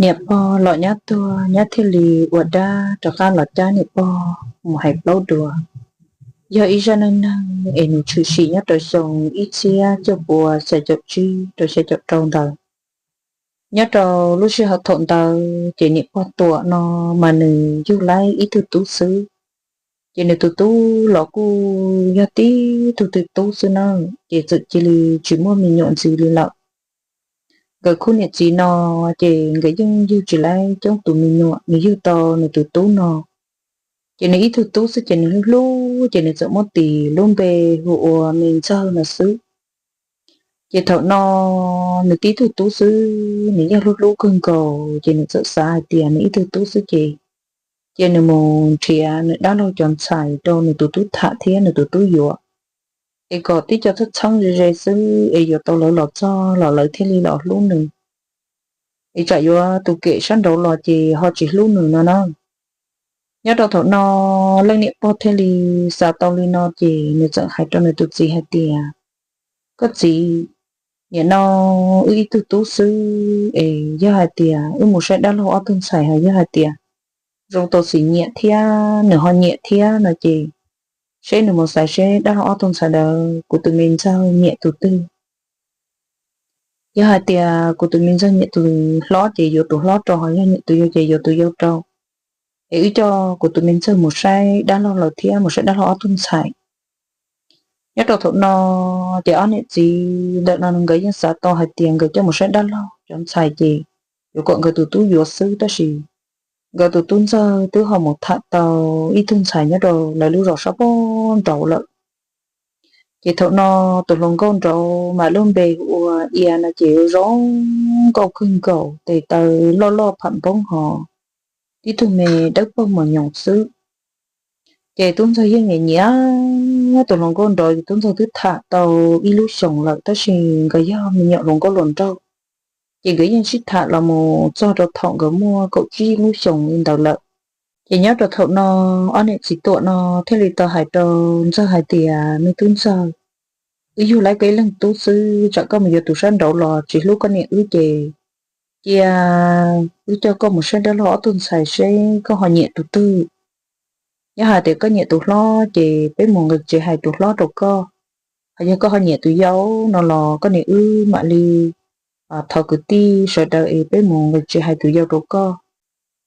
Niam pog los nyab tuag, nyab thiaj li ua dab rov qab los cab niam pog mus hais plaub dua. Yog ib zaj neej neeg es nws tshwm sim nyob rau xyoo ib txhiab cuaj puas xya caum tsib rau xya caum rau ntawd. Nyob rau lub sij hawm thaum ntawd ces niam pog Tuam no mas nws yug laib ib tug tub xwb. Ces nws tus tub los kuj yog tib tug twg tub xwb na, ces txawm cia li tsis muaj me nyuam ntxiv li lawm. Nkawd khub niam txiv no ces nkawd yeej yug tsis laib coob tus me nyuam, nws yug tau nws tus tub no. Ces nws ib tug tub xwb ces nws hlub hlub ces nws txawm muab tis lub npe hu ua Me Ntxawg no xwb. Ces thaum no nws tib tug tub xwb nws yeej hlub hlub kawg nkaus ces nws txawm xav hais tias nws ib tug tub xwb ces cia nws mus nrhiav nws dab laug cov ntxhais rau nws tus tub tham thiab nws tus tub yuav, es kom tib co txheeb txheeb ze ze xwb es yuav tau lawv los txog los lawv thiaj li los hlub nws, es tsam yuav tus kem sab nraud los ces ho tsis hlub nws no na. Nyob rau thaum no leej niam pog thiaj li xav tau li no ces nws txawm hais rau nws tus txiv hais tias, Koj txiv, nim no wb ib tug tub xwb es yog hais tias wb mus saib dab laug ob tug ntxhais ho yog hais tias zoo tau xim nyiam thiab nws ho nyiam thiab no ces seb nws mus xaiv seb dab laug ob tug ntxhais ntawd kuv tus me ntxawg nyiam tus twg. Yog hais tias kuv tus me ntxawg nyiam tus hlob ces yuav tus hlob rau, ho yog nyiam tus yau ces yuav tus yau rau. Es wb coj kuv tus me ntxawg mus saib dab laug lawm thiab mus saib dab laug ob tug ntxhais. Nyob rau thaum no ces ob niam txiv ntawm no nkawd yeej xav tau hais tias nkawd coj mus saib dab laug cov ntxhais ces yuav kom nkawd tus tub yuav xwb, tab sis nkawd tus tub ntxawg twb ho mus tham tau ib tug ntxhais nyob rau lawv lub zos sab pog nraud lawm. Ces thaum no tus hluas nkauj nraud mas lub npe hu ua Ia no ces zoo nkauj kawg nkaus, tes taw loj loj pham npoob hos tib tug me dawb paug mos nyoos xwb. Ces tub ntxawg yeej nyiam nyiam tus hluas nkauj nraud, tub ntxawg twb tham tau ib lub xyoos lawm tab sis nkawd yog me nyuam hluas nkauj hluas nraug, ces nkawd yeej sib tham los mus txog rau thaum nkawd muaj kaum tsib lub xyoos li ntawd lawm. Ces nyob rau thaum no ob niam txiv Tuam no thiaj li tau hais rau ntxawg hais tias, Me tub ntxawg, wb yug laib koj ib leeg tub xwb, tsam koj mus yuav tus sab nraud los tsis hlub koj niam wb ces cia wb coj koj mus saib dab laug ob tug ntxhais seb koj ho nyiam tus twg. Yog hais tias koj nyiam tus hlob ces peb mus nqis tsev hais tus hlob rau koj, ho yog koj ho nyiam tus yau no los koj niam wb mam li thov kwv tij sawv daws es peb mus nqis tsev hais tus yau rau koj.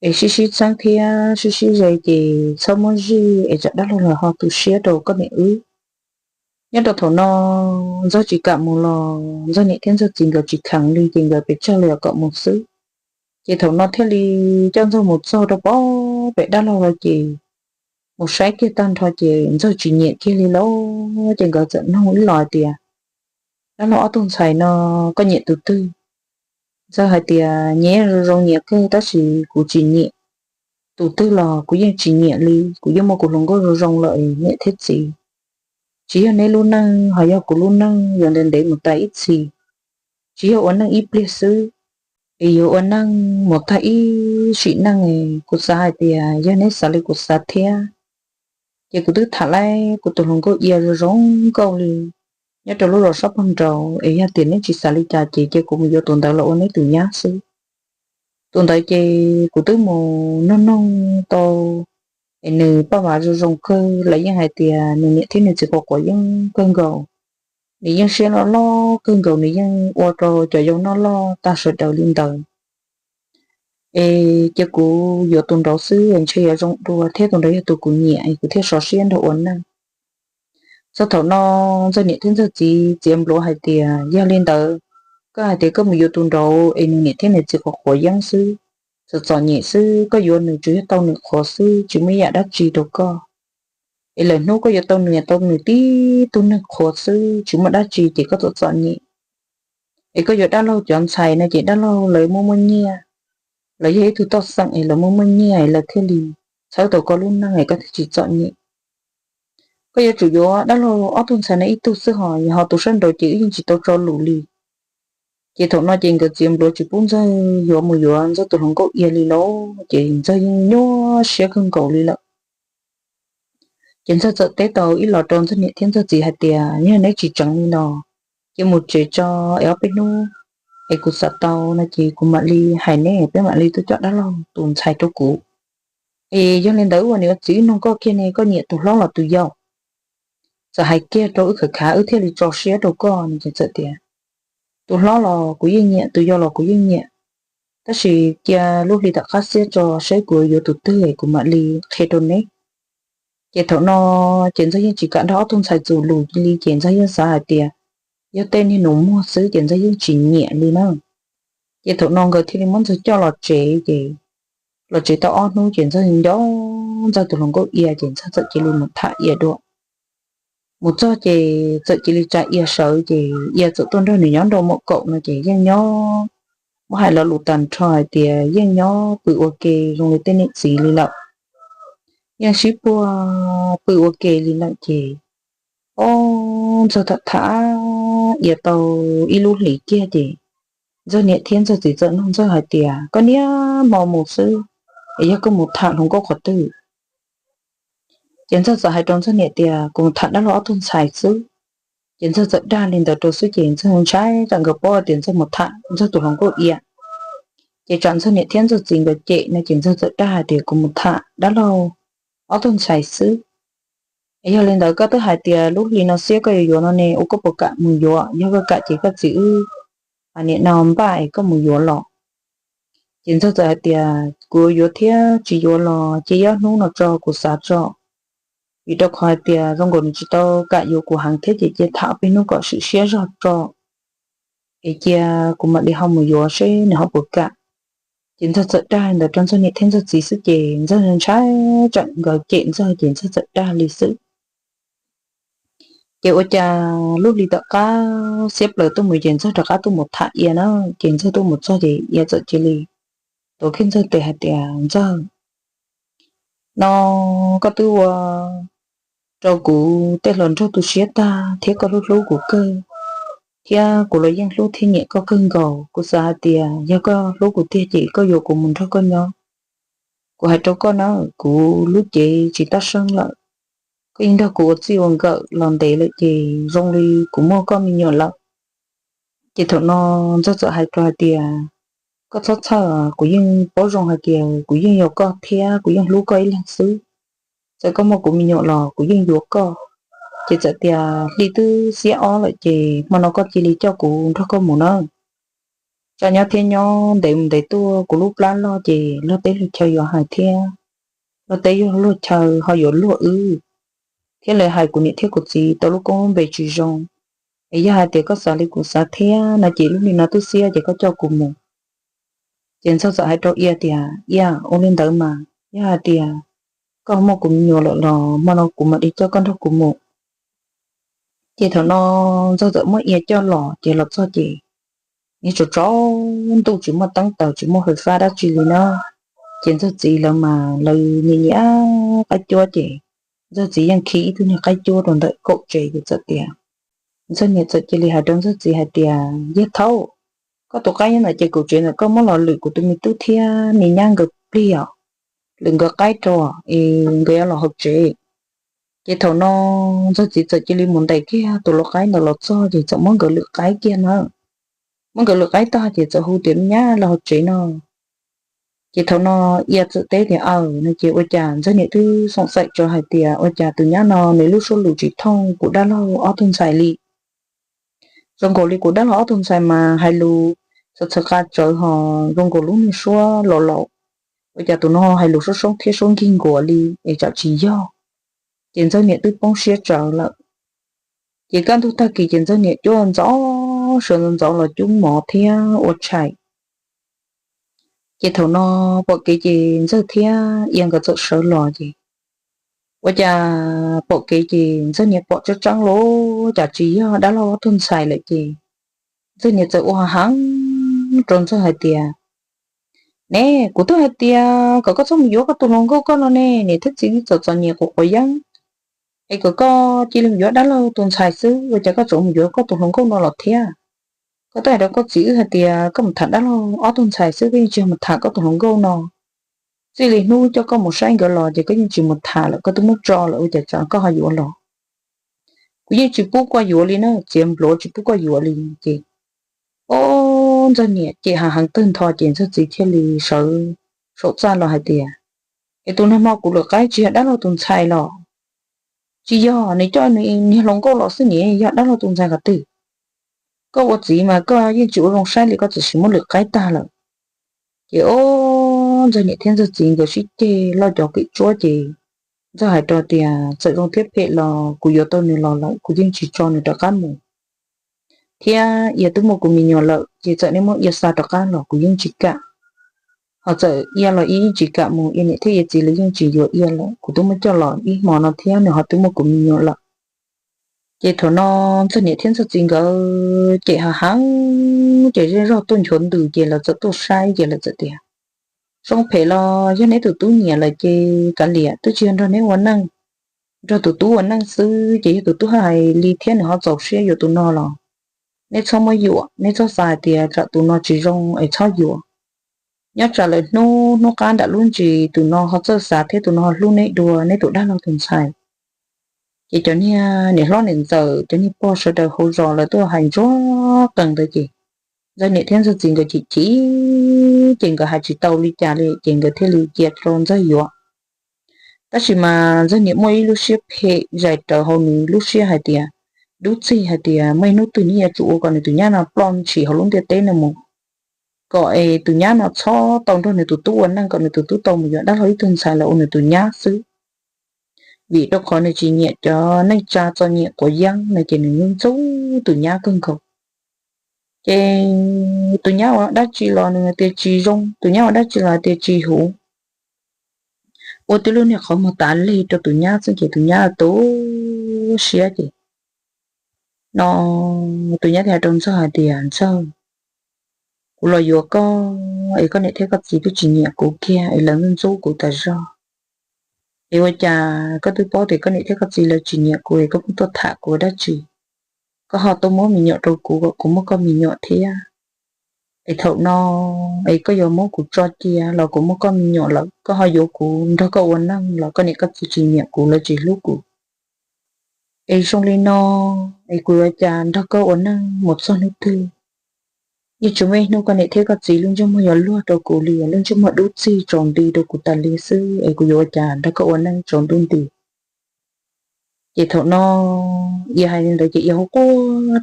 Es sib sib txheeb thiab sib sib ze ces txhob muab zij es tsam dab laug los ho tu siab rau koj niam wb. Nyob rau thaum no ntxawg tsis kam mus los ntxawg niam thiab ntxawg txiv nkawd tsis kheev li ces nkawd pes tsawg los kom mus xwb. Ces thaum no thiaj li coj ntxawg mus txog rau pem dab laug lawm ces mus saib kiag tag nrho ces ntxawg tsis nyiam kiag li lauj, ces nkawd txawm nug ib los hais tias, Dab laug ob tug ntxhais no koj nyiam tus twg? Ntxawg hais tias, Nyiam zoo zoo nyiam kawg tab sis kuv tsis nyiam tus twg los kuv yeej tsis nyiam li, kuv yeej muaj kuv hluas nkauj zoo zoo lawm niam thiab txiv. Tsis yog neb lub neej ho yog kuv lub neej yuav ntev ntev mus tas ib txhis. Tsis yog ua neej ib pliag xwb, es yuav ua neej mus tag ib sim neej. Kuv xav hais tias yog neb xav li kuv xav thiab ces kuv twb tham laib kuv tus hluas nkauj Ia zoo zoo nkauj li nyob rau lub zos sab pog nraud, es yog tias neb tsis xav li cas ces cia kuv mus yuav tus ntawd los ua neb tus nyab xwb. Tus ntawd ces kuv twb mus noog noog tau es nws paj vas zoo zoo kawg, lawv yeej hais tias nws niam thiab nws txiv quav quav yeeb kawg nkaus, nws yeej siab loj loj kawg nkaus, nws yeej ua rau cov yau noj loj tag sawv daws li ntawd. Es cia kuv yuav tus nraud xwb ntshe yuav zoo dua thiab tus nraud yog tus kuv nyiam es kuv thiaj sov siab nrog ua neej. Txog thaum no ntxawg niam thiab ntxawg txiv txiav npluav hais tias, Yog li ntawd, koj hais tias koj mus yuav tus nraud es nws niam thiab nws txiv quav quav yeeb xwb, txom txom nyem xwb, koj yuav nws tsuas yog tau nws qhuav xwb, tsis muaj ib yam dab tsi rau koj. Es lawm hnub koj yuav tau nws, tau nws tib tug neeg qhuav xwb tsis muaj dab tsi ces koj txom txom nyem. Es koj yuav dab laug cov ntxhais no ces dab laug lawv muaj muaj nyiaj, lawv yog ib tug toj xeem es lawv muaj muaj nyiaj es lawv thiaj li txhawb tau koj lub neej es koj thiaj tsis txom nyem. Koj yuav tsum yuav dab laug ob tug ntxhais no ib tug xwb, ho yog ho tus sab nraud ces wb yeej tsis tau tso lus li. Ces thaum no ces nkawd txiav npluav tsis pub ntxawg yuav mus yuav ntxawg tus hluas nkauj Ia li lauj, ces ntxawg yeej nyuaj siab kawg nkaus li lawm. Ces ntxawg txawm teb tau ib los rau ntxawg niam thiab ntxawg txiv hais tias, Yog neb tsis tseev li los cia mus tsev tso, es ob peb hnub Es kuv xav tau no ces kuv mam li hais neb, peb mam li tuaj coj dab laug tus ntxhais rau kuv. Es yog li ntawd ua niam ua txiv wb nug koj kiag ne, koj nyiam tus hlob los tus yau? Txawm hais kiag rau wb khav khav wb thiaj li tso siab rau koj no ces txawm tias, tus hlob los kuv yeej nyiam, tus yau los kuv yeej nyiam, tab sis cia lub hli tom qab xiab tso saib kuv yuav tus twg es kuv mam li qhia rau neb. Ces thaum no ces Ntxawg yeej tsis kam nrog ob tug ntxhais txus lus li ces Ntxawg yeej xav hais tias yog tej niag nus muag xwb ces Ntxawg yeej tsis nyiam li na. Ces thaum no nkawd thiaj li muab Ntxawg coj los tsev ces los tsev tau ob hnub ces Ntxawg nco Ntxawg tus hluas nkauj Ia ces Ntxawg txawm cia li mus tham Ia dua. Mus txog ces txawm cia li tsa Ia sawv ces Ia txawm tuaj nrog nws nyob nrau muam kaum no ces yeej nyob, muab hais lo lus tag nrho hais tias yeej nyob pw ua ke zoo li tej niam txiv li lawm, yeej sib puag pw ua ke li lawm ces, o, Ntxawg tham tham Ia tau ib lub hlis kiag ces Ntxawg niam thiab Ntxawg txiv txawm nug Ntxawg hais tias, koj niaj hmo mus xwb es yog koj mus tham hluas nkauj qhov twg? Ces Ntxawg txawm hais rau Ntxawg niam tias, kuv mus tham dab laug ob tug ntxhais xwb. Ces Ntxawg txawm dag li ntawd rau xwb ces Ntxawg ntshai tsam nkawd paub tias Ntxawg mus tham Ntxawg tus hluas nkauj Ia, ces tsam Ntxawg niam thiab Ntxawg txiv nkawd cem no ces Ntxawg txawm dag hais tias, kuv mus tham dab laug ob tug ntxhais xwb. Es yog li ntawd koj twb hais tias lub hli no xiab koj yuav yuav no ne, ua koj puas kam mus yuav? Yog koj kam ces koj txiv wb niam no npaj es koj mus yuav los. Ces Ntxawg txawm hais tias, kuv yuav thiab tsis yuav los cia ob hnub no tso kuv xav tso, vim rau qhov hais tias zoo nkaus nws tsis tau kam yuav kuv heev thiab ces cia tham ob peb hnub kom swm siab zog tso, es cia kuv mam li ho mus yuav seb nws ho puas kam. Ces Ntxawg txawm dag li ntawd rau Ntxawg niam thiab Ntxawg txiv xwb ces Ntxawg ntshai tsam nkawd cem Ntxawg ces Ntxawg txawm dag li xwb. Ces ua cas lub hli tom qab xiab plaws tuaj mus ces Ntxawg rov qab tuaj mus tham Ia na. Ces Ntxawg tuaj mus txog ces Ia txawm cia li tuav kiag Ntxawg tes hais tias, Ntxawg, no koj twb ua rau kuv tej hluas nraug tu siab tag thiab koj hlub hlub kuv kawg, thiab kuv los yeej hlub thiab nyiam koj kawg nkaus. Kuv xav hais tias yog koj hlub kuv tiag ces koj yuav kuv mus nrog koj nyob. Kuv hais rau koj na, kuv lub cev tsis tab seeb lawm, koj yeej nrog kuv ua txij ua nkawm los ntev lawm ces zoo li kuv muaj koj me nyuam lawm. Ces thaum no Ntxawg txawm hais rau hais tias, koj txhob txhawj, kuv yeej paub zoo hais tias kuv yeej yog koj thiab kuv yeej hlub koj ib leeg xwb. Txawm koj muaj kuv me nyuam los kuv yeej yuav koj. Ces txawm tias hli twb xiab ob lawm ces hmo no koj cia li coj kuv nrog koj mus na. Tsam nyob thiab nyob ntev mus ntev tuaj kuv lub plab loj ces luag teb luag chaw yuav hais thiab, luag teb luag chaw ho yuav luag wb, thiab lawv hais kuv niam thiab kuv txiv tau lub koob lub npe tsis zoo. Es yog hais tias koj xav li kuv xav thiab no ces lub hli no twb xiab ces koj coj kuv mus. Ces Ntxawg txawm hais rau Ia tias, Ia, ua li ntawd mas yog hais tias koj muaj kuv me nyuam lawm los hmo no kuv mam li coj koj nrog kuv mus. Ces thaum no Ntxawg txawm muab Ia coj los ces los txog ces yeej tsaus tsaus ntuj tsis muaj teeb taws tsis muaj fais fab dab tsi li na. Ces Ntxawg txiv lawv mas lawv nim nyiam qaib cuab ces Ntxawg txiv yeej khi ib tug niag qaib cuab rau ntawm kaum tsev ces txawm tias, Ntxawg niam txawm cia li hais rau Ntxawg txiv hais tias, Yawg thaub, koj tus qaib nyob ntawm ces kaum tsev ntawm koj muab los lwm kuv tus me tub thiab me nyab nkawd plig os, lwm nkawd qaib rau es nkawd yuav los hauv tsev. Ces thaum no Ntxawg txiv txawm cia li mus ntes kiag tus lau qaib ntawd los txog ces txawm muab nkawd lwm qaib kiag na. Muab nkawd lwm qaib tag ces txawm hu tias, Me nyab, los hauv tsev no. Ces thaum no Ia txawm teb tias, Aw, no ces ua cas Ntxawg niam twb xoom xaim tso hais tias ua cas tus nyab no nws lub suab lus tsis thooj kuv dab laug ob tug ntxhais li. Zoo nkaus li kuv dab laug ob tug ntxhais mas hais lus txawv txawv qa tsawv ho zoo nkaus lub niag suab laus laus, ua cas tus no hais lus suab soob thiab suab nkig nkuas li es tsam tsis yog. Ces Ntxawg niam twb poob siab tsawv lawm. Ces kaj ntug tag kis ces Ntxawg niam cuab ntxov sawv ntxov ntxov los cub mov thiab ua tshais. Ces thaum no pom kev ces Ntxawg thiab Ia nkawd txawm sawv los ces ua cas pom kev ces Ntxawg niam pom tseeb tseeb los cas tsis yog dab laug ob tug ntxhais lawm ces Ntxawg niam txawm ua heev rau Ntxawg hais tias, Ne, kuv twb hais tias kom koj txhob mus yuav koj tus hluas nkauj koj no ne, niam thiab txiv twb txom txom nyem quav quav yeeb, es kom koj cia li mus yuav dab laug tus ntxhais xwb, ua cas koj tseem mus yuav koj tus hluas nkauj no los thiab? Koj twb hais rau koj txiv wb hais tias koj mus tham dab laug ob tug ntxhais xwb, koj yeej tsis yog mus tham koj tus hluas nkauj no. Txij li hnub coj koj mus saib nkawd los ces koj yeej tsis mus tham lawm, koj twb muab tso lawm ua cas tsam koj ho yuav los? Kuv yeej tsis pub koj yuav li na, txiav npluav tsis pub koj yuav li. Ces o Ntxawg niam cem hav heev tawg ntho ces ntxawg txiv thiaj li sawv saum txaj los hais tias, Es tus nag hmo kuv lwm qaib tsis yog dab laug tus ntxhais los? Tsis yog, nws coj nws niag hluas nkauj los xwb, nws yog dab laug tus ntxhais qhov twg? Koj ua txiv mas koj yeej tsis ua zoo saib li, koj txawm sim muab lwm qaib tag lawm. Ces ob ntxawg niam thiab ntxawg txiv nkawd sib ceg loj cov kem tsuab ces ntxawg hais rau tias, Txawm zoo thiab phem los kuv yuav tau nws los lawm, kuv yeej tsis tso nws rov qab mus. Thiab Ia twb muaj kuv me nyuam lawm, ces txawm nej muab Ia xa rov qab los kuv yeej tsis kam. Ho txawm Ia los Ia yeej tsis kam mus, Ia niam thiab Ia txiv lawv yeej tsis yuav Ia lawm, kuv twb muab coj los ib hmo no thiab nws ho twb muaj kuv me nyuam lawm. Ces thaum no ntxawg niam thiab ntxawg txiv nkawd cem hav heev, ces zej zog tuaj nchuav ntws ces lawv txawm tuaj saib ces lawv txawm tias, Zoo phem los yog neb tus tub nyiam lawm ces kav liam, twb tsis yog nrog neb ua neej, nrog tus tub ua neej xwb, ces yog tus tub hais li thiab nws ho txaus siab yuav tus no los neb txhob muab yuam, neb txhob xav hais tias tsam tus no tsis zoo es txhob yuav. Nyob tsam lawm hnub hnub qab nram lub ntsis tus no ho txawj xav thiab tus no ho hlub neb dua neb tus dab laug tus ntxhais. Ces cov niag niam hlob niam ntxawm, cov niag pog sawv daws hauv zos lawv tuaj hais ntsuag qees ntawd ces ntxawg niam thiab ntxawg txiv nkawd chim chim, ces nkawd hais tsis tau li cas li ces nkawd thiaj li cia rau ntxawg yuav. Tab sis mas ntxawg niam muaj ib lub siab phem zais rawv hauv nws lub siab hais tias, dub txig hais tias muaj ib hnub twg nws yuav tsum ua kom nws tus nyab no ploj ntshis hauv lub ntiaj teb no mus, kom es tus nyab no txhob tau nrog nws tus tub ua neej, kom nws tus tub tau mus yuav dab laug ib tug ntxhais los ua nws tus nyab xwb. Vim rau qhov nws tsis nyiam cov neej tsa txom nyem quav yeeb no ces nws ntxub tus nyab kawg nkaus. Ces tus nyab ua dab tsi los nws tias tsis zoo, tus nyab ua dab tsi los tias tsis huv. Ua tib lub niag qhov muag tav lig rau tus nyab xwb ces tus nyab tu siab ces no tus nyab thiaj hais rau ntxawg hais tias, Ntxawg, kuv los yuav koj es koj niam thiab koj txiv twb tsis nyiam kuv kiag es lawv ntxub kuv tas zog. Es ua cas koj twb paub tias koj niam thiab koj txiv lawv tsis nyiam kuv es koj pheej tuaj tham kuv ua dab tsi? Koj ho tuaj muab me nyuam rau kuv kom kuv muaj koj me nyuam thiab. Es thaum no es koj yuav muab kuv tso cia los kuv muaj koj me nyuam lawm, koj ho yuav kuv nrog koj ua neej los koj niam koj txiv tsis nyiam kuv, lawv tsis hlub kuv. Es zoo li no es kuv yuav cas nrog koj ua neej mus txog hnub twg? Yeej tsis muaj ib hnub koj niam thiab koj txiv lub ntsej muag yuav luag rau kuv li, lub ntsej muag dub txig tsaus nti rau kuv tas li xwb es kuv yuav ua cas nrog koj ua neej tsaus ntuj nti. Ces thaum no Ia hais li ntawd ces Ia hu quaj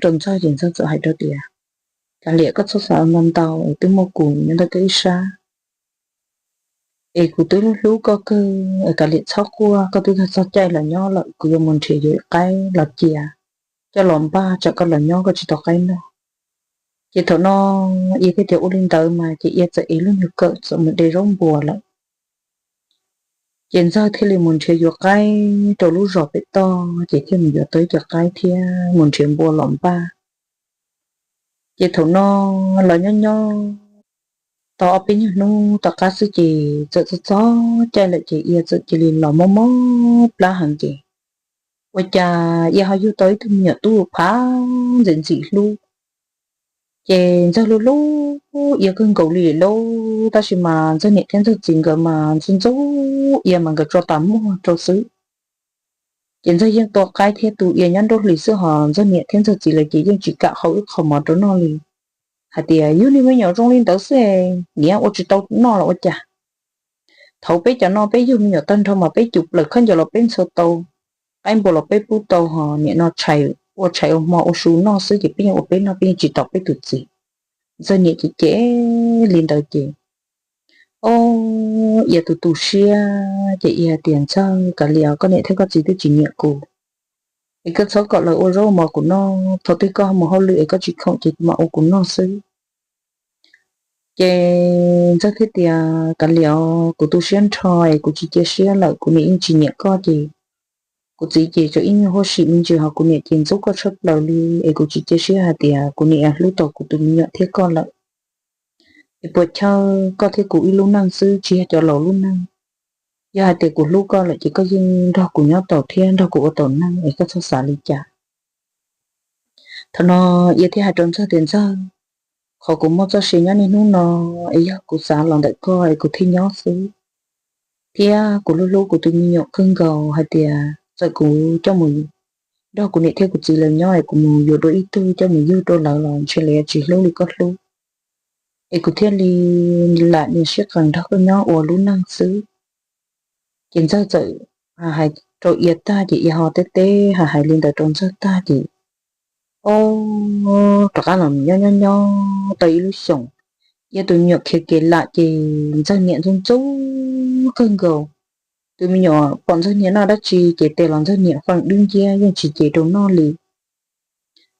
rau ntxawg ces ntxawg txawm hais rau tias, Kav liam, koj txhob xav ntau ntau es twb muaj kuv nyob ntawm koj ib sab. Es kuv twb hlub hlub koj kawg es kav liam txhob quaj, koj twb tag txog caij los nyob lawm, kuv yuav mus nrhiav yuav qaib los cia coj los npaj tsam koj los nyob koj tsis tau qaib noj. Ces thaum no Ia thiaj tias ua li ntawd mas ces Ia txawm ev lub nyuag kawm txawm mus de zaub npua lawm. Ces ntxawg thiaj li mus nrhiav yuav qaib rau lub zos pem toj ces thiaj mus yuav tau ib co qaib thiab mus nrhiav npua los npaj. Ces thaum no los nyob nyob tau ob peb nyuag hnub tom qab xwb ces txawm txog txog caij lawm ces Ia txawm cia li los mob mob plab heev ces ua cas Ia ho yug tau ib tug me nyuam tub phav ntxim ntxim hlub. Ces ntxawg hlub hlub Ia kawg nkaus li lauj, tab sis mas ntxawg niam thiab ntxawg txiv nkawd mas ntxub ntxub Ia mas nkawd tso tas muag rau xwb. Ces ntxawg yeej tua qaib thiab tu Ia nyob nruab hlis xwb, ho ntxawg niam thiab ntxawg txiv lawv ces yeej tsis kam qhau ib qho mov rau noj li, hais tias, Yug niag me nyuam zoo li ntawd xwb, niam ua tsis tau noj los ua cas? Thaum peb cov no peb yug me nyuam tag nrho mas peb cug plaws khaub ncaws los peb ntxhua tau, qaib npua los peb pub tau, ho niam no tshais, ua tshais ua hmo ua su noj xwb ces peb yeej ua peb noj, peb yeej tsis tom peb tus txiv. Ntxawg niam ces cem li ntawd ces, o, Ia tu tu siab ces Ia tias, Ntxawg, kav liam, koj niam thiab koj txiv twb tsis nyiam kuv, es koj txhob kom lawv ua zaub mov kuv noj, thaum twg koj mus hauj lwm es koj tsis khoom ces mam ua kuv noj xwb. Ces ntxawg thiaj tias, Kav liam, kuv tu siab nrho es kuv tsis cia siab lawm, kuv niam yeej tsis nyiam koj ces kuv txiv ces tseem ib nyuag huaj sim me ntsis, ho kuv niam ces ntxub koj tshaj plaws li, es kuv tsis cia siab hais tias kuv niam hlub tau kuv tus me nyuam thiab koj lawm. Es puas chawj koj thiab kuv ib lub neej xwb, tsis yog cov laus lub neej. Yog hais tias kuv hlub koj lawm ces koj yeej nrog kuv nyob tau thiab nrog kuv ua tau neej es koj txhob xav li cas. Thaum no Ia thiaj hais rau ntxawg tias, Ntxawg, qhov kuv muaj txoj sia nyob niaj hnub no es yog kuv xav los ntawm koj es kuv thiaj nyob xwb, thiab kuv hlub hlub kuv tus me nyuam kawg nkaus hais tias txawm kuv coj mus nrog kuv niam thiab kuv txiv lawv nyob es kuv mus yuav dua ib tug coj mus yug rau lawv los ntshe lawv yuav tsis hlub li koj hlub. es kuv thiaj li lam nias sib qees nrog koj nyob ua lub neej xwb. Ces Ntxawg txawm hais rau Ia tag ces Ia ho teb teb hais hais li ntawd rau Ntxawg tag ces, o, rov qab los nyob nyob nyob tau ib lub xyoos, Ia tus me nyuam khiav kev lam ces Ntxawg niam ntxub ntxub kawg nkaus. Tus me nyuam pom Ntxawg niam noj dab tsi ces tes los Ntxawg niam feem dub nciab yeej tsis cev rau noj li.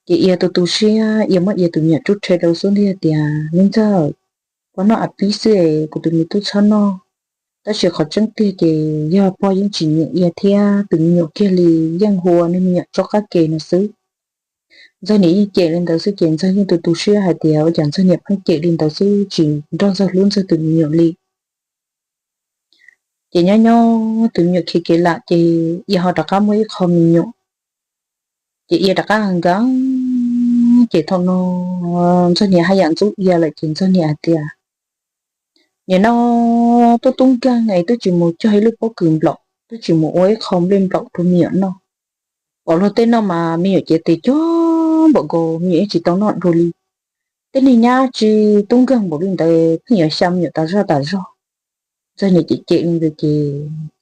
Ces Ia tu tu siab, Ia muab Ia tus me nyuam rub rhe rau xub ntiag tias, Me Ntxawg, pog noj a pib xwb es kuv tus me tub txhob noj. Tab sis qhov tseeb tiag ces yog pog yeej tsis nyiam Ia thiab tus me nyuam kiag li, yeej hu ua niag me nyuam tsob qab ke no xwb. Ntxawg niam yeej cem li ntawd xwb ces Ntxawg yeej tu tu siab hais tias ua cas Ntxawg niam pheej cem li ntawd xwb tsis nrog Ntxawg hlub Ntxawg tus me nyuam li. Ces nyob nyob tus me nyuam khiav kev lam ces Ia ho rov qab muaj ib qho me nyuam. Ces Ia rov qab nkees, ces thaum no Ntxawg niam haj yam ntxub Ia lawm ces Ntxawg niam hais tias, Nim no tuaj tub nkeeg es twb tsis mus cog ib lub pob kws nplaum, twb tsis mus ua ib qho nplej nplaum rau me nyuam noj. Pom luag tej noj mas me nyuam cev tes cog npaum nkaus me nyuam yeej tsis tau noj dua li. Tej niag nyab tsis tub nkeeg npaum li ntawd pheej yuav xya me nyuam tas zog tas zog. Ntxawg niam cem cem li ntawd ces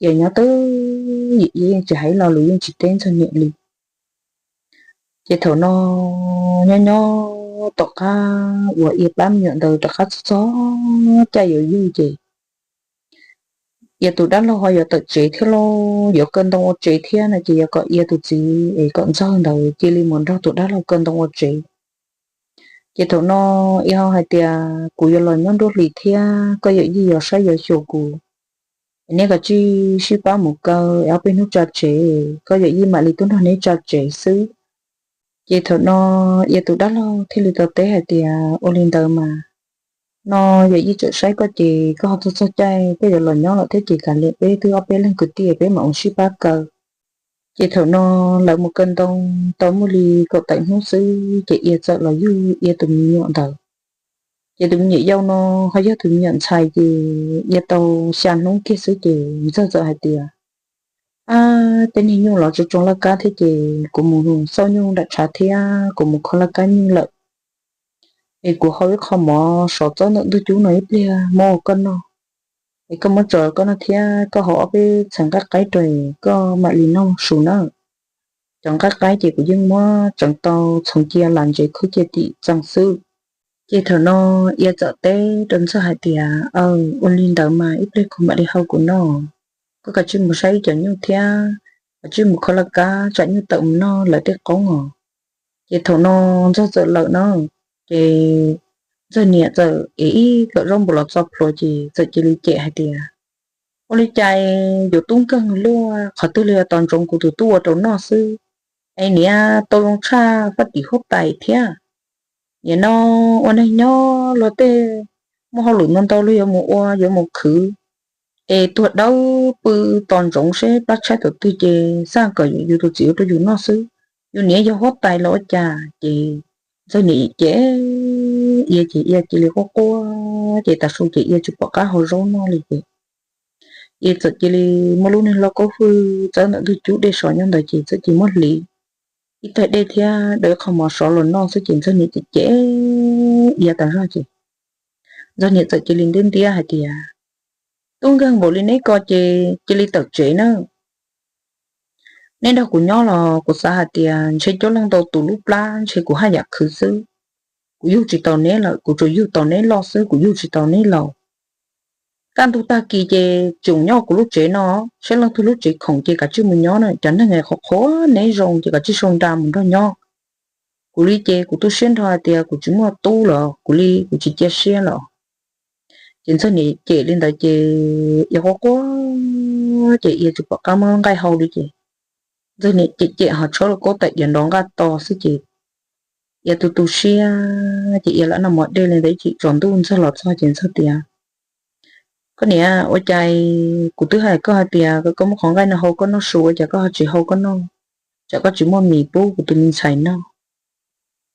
Ia nyob twj ywm, Ia yeej tsis hais ib lo lus, yeej tsis teb Ntxawg niam li. Ces thaum no nyob nyob tom qab uas Ia plab me nyuam ntawd rov qab txog txog caij yuav yug ces Ia tus dab laug ho yuav tawm tsev thiab lauj, yuav kaw ntoo ua tsev thiab no ces yog kom Ia tus txiv es kom Ntxawg ntawd cia li mus nrog tus dab laug kaw ntoo ua tsev. Ces thaum no Ia ho hais tias, Kuv yuav los nyob nruab hlis thiab koj yawm yij yuav saib yuav xyuas kuv, es neb kav tsij sib pab mus kaw es ob peb hnub tso tsev, koj yawm yij mam li tuaj nrog neb tso tsev xwb. Ces thaum no Ia tus dab laug thiaj li tau teb hais tias, Ua li ntawd mas, no yawm yij tseem saib koj ces koj ho txog txog caij koj yuav los nyob lawm thiab ces kav liam peb twb ob peb leeg kwv tij peb mam mus sib pab kaw. Ces thaum no lawv mus kaw ntoo tau muaj li kaum tawm hnub xwb ces Ia txawm los yug Ia tus me nyuam ntawd. Ces tus me nyuam yau no ho yog tus me nyuam ntxhais ces Ia tau xya hnub kiag xwb ces Ntxawg txawm hais tias, Ab, tej niag nyuj los tsoo tsoo laj kab thiab ces kuv mus xauj nyuj nram tshav thiab kuv mus kho laj kab nyuj lawm, es kuv hau ib qho mov sov txob ntawm ntug cub no ib pliag muab ua koj noj. Es koj muab tso koj noj thiab koj hau ob peb txheem nqaij qaib rau koj mam li noj su na. Cov nqaij qaib ces kuv yeej muab tseev tau txhoov cia las ntsev khwb cia tim txee xwb. Ces thaum no Ia txawm teb rau Ntxawg hais tias, Aw, ua li ntawd mas ib pliag kuv mam li hau kuv noj. Koj kav tsij mus saib ib cov nyuj thiab kav tsij mus kho laj kab tsam nyuj tawm mus noj lawv tej qoob os. Ces thaum no Ntxawg txawm lawm no, ces Ntxawg niam txawm ev ib kawm zaub npua los txo plhuav ces txawm cia li cem hais tias, Ua li cas yuav tub nkeeg luaj, qhov twg li tos ntsoov kuv tus tub ua rau noj xwb. Es niam tau zoo tshaj faj tim huab tais thiab. Nim no ua neeg nyob luag tej muaj hauj lwm ntau ntau luag yuav mus ua yuav mus khwv, es tuag dawb pw tos ntsoov seb plab tshaib thaum twg ces xaj kom yus tus txiv ua rau yus noj xwb. Yus niam yog huab tais los ua cas? Ces Ntxawg niam cem Ia ces Ia cia li quaj quaj ces tav su ces Ia tsis pom qab hau zaub noj li ces Ia txawm cia li muab lub niag lauj kaub hwj txawb ntawm ntug cub dej sov nyob ntawd ces txawm cia li muab hliv ib tais dej thiab daws ib qho mov sov los noj xwb ces Ntxawg niam cem cem Ia tas zog ces Ntxawg niam txawm cia li ntiab ntiab hais tias, Tub nkeeg npaum li neb ko ces cia li tawm tsev na. Neb nrog kuv nyob los kuv xav hais tias ntshe coob leej ntau tus lub plab ntshe kuv haj yam khwv xwb. Kuv yug tsis tau neb lawm, kuv tsuas yug tau neb loj xwb, kuv yug tsis tau neb laus. Kaj ntug tag kis ces tseem nyob kuv lub tsev no, saib leej twg lub tsev khoom ces kav tsij mus nyob na. Cov neeg es qhuas qhuas neb zoo ces kav tsij sau nra mus nrog nyob. Kuv li ces kuv tu siab nrho hais tias kuv tsis muaj tub los kuv li kuv tsis cia siab los. Ces Ntxawg niam cem li ntawd ces Ia quaj quaj ces Ia tsis pom qab muab nqaij hau li ces Ntxawg niam cem cem ho tshuab lauj kaub tais diav nrov nqaj to xwb ces Ia tu tu siab ces Ia lam noj mov dej li ntawd ib chim tsaus ntuj Ntxawg los txog ces Ntxawg tias, Koj niam, ua cas kuv twb hais koj hais tias kom koj muab qhov nqaij no hau koj noj su ua cas koj ho tsis hau koj noj, tsam koj tsis muaj mis pub kuv tus me ntxhais noj?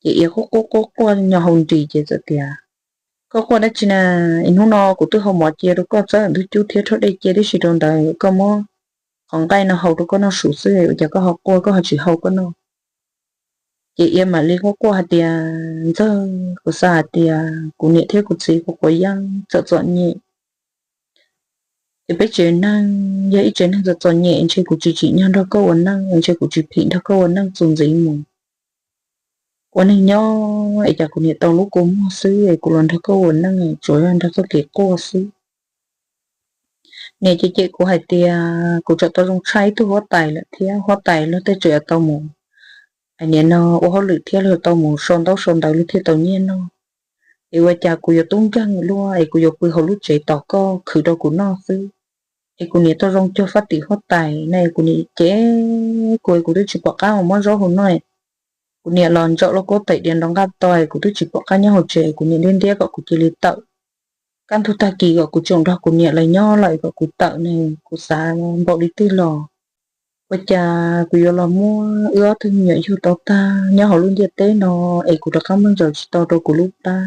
Ces Ia quaj quaj quaj quaj nyo hau nris ces txawm tias, Koj quaj dab tsi na? Es hnub no kuv twb hau mov cia rau koj txawb ntug cub thiab rhaub dej cia tib si rau ntawd, koj muab qhov nqaij no hau rau koj noj su xwb ua cas koj ho quaj koj ho tsis hau koj noj? Ces Ia mam li quaj quaj hais tias, Ntxawg, kuv xav hais tias kuv niam thiab kuv txiv kuv quav yeeb txawm txom nyem, ces peb tsev neeg yog ib tsev neeg txom txom nyem, ntshe kuv tsis tsim nyog nrog koj ua neej, ntshe kuv tsis phim nrog koj ua neej txuas ntxiv mus. Ua neeg nyob es cas kuv niam tau lub kua muag xwb es kuv los nrog koj ua neej tsuas yog nrog koj kev quaj xwb. Niam ces cem kuv hais tias kuv tsam tau zoo tshaj ib tug huab tais lawm thiab, huab tais luag tej tseem tau mus, niam no ua hauj lwm thiab luag tau mus sau ntaub sau ntawv luag thiaj tau nyiaj noj. Es ua cas kuv yuav tub nkeeg luaj es kuv yuav pw hauv lub tsev tos koj khwv rau kuv noj xwb. Es kuv niam tau zoo cuag fab tim huab tais na, kuv niam cem kuv es kuv twb tsis pom qab mus muab zaub hu noj. Kuv niam los ntsaum lauj kaub tais diav nrov nqaj to es kuv twb tsis pom qab nyob hauv tsev, kuv niam ntiab ntiab kom kuv cia li tawm. Kaj ntug tag kis kom kuv tseem nrog kuv niam lawv nyob lawm kom kuv tawm ne, kuv xav npaum li twg los ua cas kuv yuav los muab wb ob tug me nyuam yug tau tag nyob hauv lub ntiaj teb no es kuv rov qab muab ntsaws tsis tau rau kuv lub plab.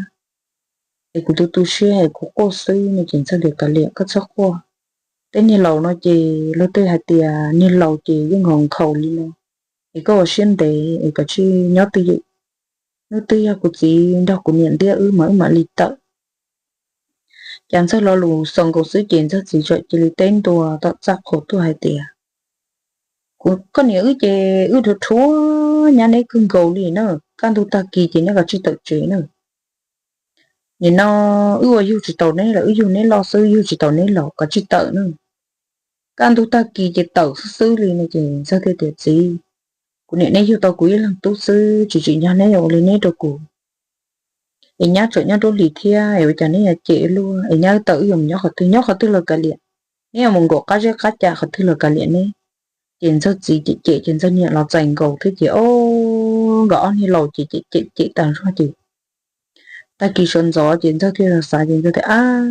Es kuv tu tu siab es kuv quaj xwb no ces Ntxawg tias, Kav liam, koj txhob quaj. Tej niag laus no ces luag tej hais tias niag laus ces yeej nkhaus nkhaus li no, es koj ua siab ntev es koj tsis nyob twj ywm. Hnub twg yog kuv txiv nrog kuv niam ntiab wb mas wb mam li tawm. Cas Ntxawg lo lus xaus nkaus xwb ces Ntxawg txiv txawm cia li teb ntua tom txaj qhua tuaj hais tias, Kuv koj niam wb ces wb rhuav rhuav nyab neb kawg nkaus li na, kaj ntug tag kis ces neb kov tsij tawm tsev na. Nim no wb ua yug tsis taus neb los wb yug neb loj xwb, yug tsis taus neb los kov tsij tawm na. Kaj ntug tag kis ces tawm xwb xwb li no ces Ntxawg thiaj tias, Txiv, kuv niam neb yug tau kuv ib leeg tub xwb, tsis tsim nyog neb yuav ua li neb rau kuv. Es nyab tseem nyob nruab hlis thiab es ua cas neb yuav cem luaj, es nyab wb tawm wb yuav mus nyob qhov twg, nyob qhov twg los kav liam, neb yuav mus nkaum qab zeb qab ca qhov twg los kav liam neb. Ces Ntxawg txiv cem cem ces Ntxawg niam los txais nkaus thiab ces o, nkawd ob niag laus ces cem cem cem tas zog ces tag kis sawv ntxov ces Ntxawg thiaj xav ces Ntxawg tias, Ab,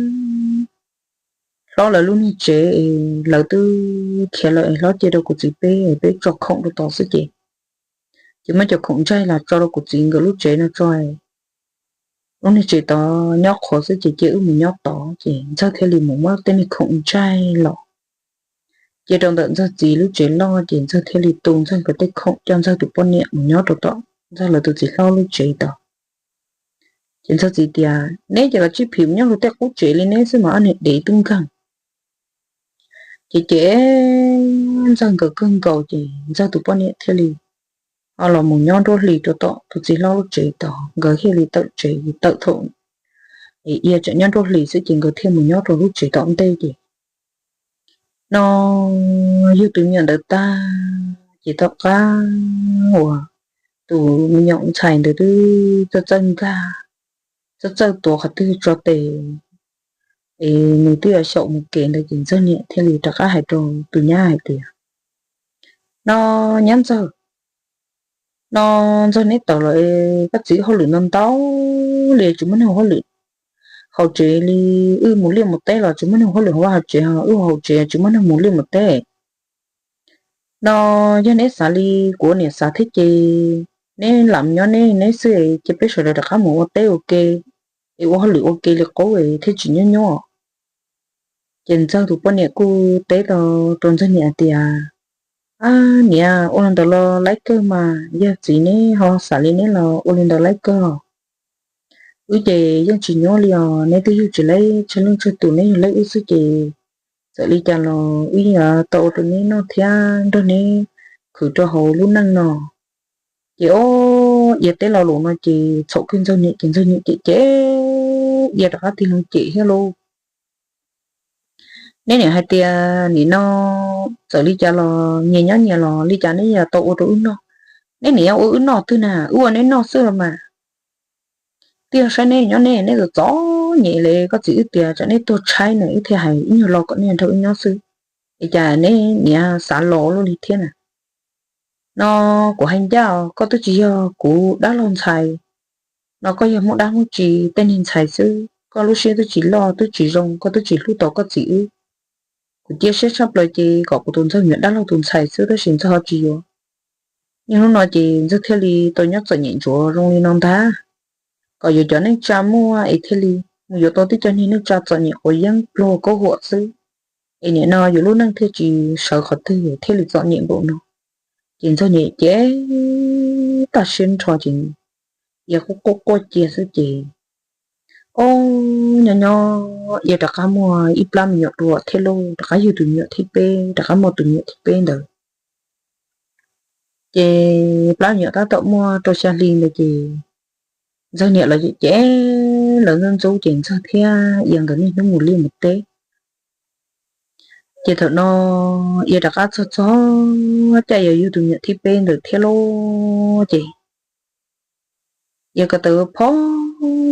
hlob lawv lub niag tsev es lawv twb khiav lawm es hlob cia rau kuv txiv peb, peb tso khoom rau tod xwb ces, ces muab cov khoom ntsaig los tso rau kuv txiv nkawd lub tsev no tso, lub niag tsev tod nyob qhuav xwb ces cia wb mus nyob tod. Ces Ntxawg thiaj li mus muab tej niag khoom ntsaig los cia rau ntawm Ntxawg txiv lub tsev loj ces Ntxawg thiaj li tu Ntxawg nkawd tej khoom coj Ntxawg tus poj niam mus nyob rau tom Ntxawg lawv tus txiv hlob lub tsev tod. Ces Ntxawg txiv tias, Neb ces los tsib phim nyob luag tej qub tsev li neb xwb mas ob niag dev tub nkeeg. Ces ces Ntxawg nkawd kawg nkaus ces Ntxawg tus poj niam thiaj li ho los mus nyob nruab hlis rau tom tus txiv hlob lub tsev tod, nkawd thiaj li tawm tsev tawm thaum Ia tseem nyob nruab hlis xwb ces nkawd thiaj mus nyob rau lub tsev tom ntej ces no yug tus me nyuam ntawd tag ces tom qab uas tus me nyuam ntxhais ntawd twb txawj txawj nkag, txawj txawj tuav qhov twg tso tes es nws twb yuav xyaum mus kev ntawd ces Ntxawg niam thiaj li rov qab hais rau tus nyab hais tias, No nyab Ntxawg, no Ntxawg neb tawm los koj txiv wb hauj lwm ntau ntau li tsis muaj neeg ua hauj lwm hauv tsev li, wb mus liaj mus teb los tsis muaj neeg ua hauj lwm hauv vaj hauv tsev, wb ua hauv tsev tsis muaj neeg mus liaj mus teb. No yog neb xav li kuv niam xav thiab ces neb lam nyob neb neb xwb, ces peb sawv daws rov qab mus ua teb ua ke es ua hauj lwm ua ke li qub thiaj tsis nyuaj nyuaj. Ces Ntxawg tus poj niam kuj teb tau rau Ntxawg niam tias, Ab niam, ua li ntawd los laib kawg mas, yog txiv neb ho xav li neb los ua li ntawd laib kawg. Wb ces yeej tsis nyuaj li os, neb twb yug tsis laib tsawg leej tsawg tus, neb yug laib wb xwb ces txawm li cas los wb yeej tau ua rau neb noj thiab nrog neb khwv rau hauv lub neej no. Ces o, Ia teb lo lus no ces txhaum kiag Ntxawg niam ces Ntxawg niam cem cem, Ia rov qab tig loo cem thiab lauj. Neb niam hais tias nim no txawm li cas los nyias nyob nyias los li cas neb yuav tau ua rau wb noj. Neb niam yuav ua wb noj twg na, wb ua neb noj xwb los mas. Twb yog saib neb nyob neb, neb txom txom nyem li, koj txiv wb tias tsam neb tuag tshaib na wb thiaj hais ib nyuag lo kom neb nrog wb nyob xwb, es cas neb niam xav los luaj li thiab na. No kuv hais ncaj os, koj twb tsis yog kuv dab laug ntxhais, no koj yog Hmoob dab Hmoob tsi tej niag ntxhais xwb, koj lub siab twb tsis loj twb tsis zoo, koj twb tsis hlub tau koj txiv wb. Kuv cia siab tshaj plaws ces kom kuv tus Ntxawg nyuam dab laug tus ntxhais xwb tab sis Ntxawg ho tsis yuav. Niaj hnub no ces Ntxawg thiaj li tau nyob txom nyem ntsuav zoo li no ntag, kom yuav cov neej tsa muaj es thiaj li mus yuav tau tib co niag neej tsa txom nyem quav yeeb pluag kaub huam xwb, es nim no yus lub neej thiaj tsis sawv qhov twg thiaj li txom nyem npaum no. Ces Ntxawg niam ces tag siab nrho ces Ia quaj quaj quaj cia xwb ces, o, nyob nyob Ia rov qab muaj ib plab me nyuam dua thiab lauj, rov qab yug tus me nyuam thib peb, rov qab muaj tus me nyuam thib peb ntawd. Ces plab me nyuam tab tom muaj rau xya hli ntawd ces Ntxawg niam los ces lawv ntxub ntxub ces Ntxawg thiab Ia nkawd niaj hnub mus liaj mus teb. Ces thaum no Ia rov qab txog txog caij yuav yug tus me nyuam thib peb ntawd thiab lauj ces Ia ko taw phob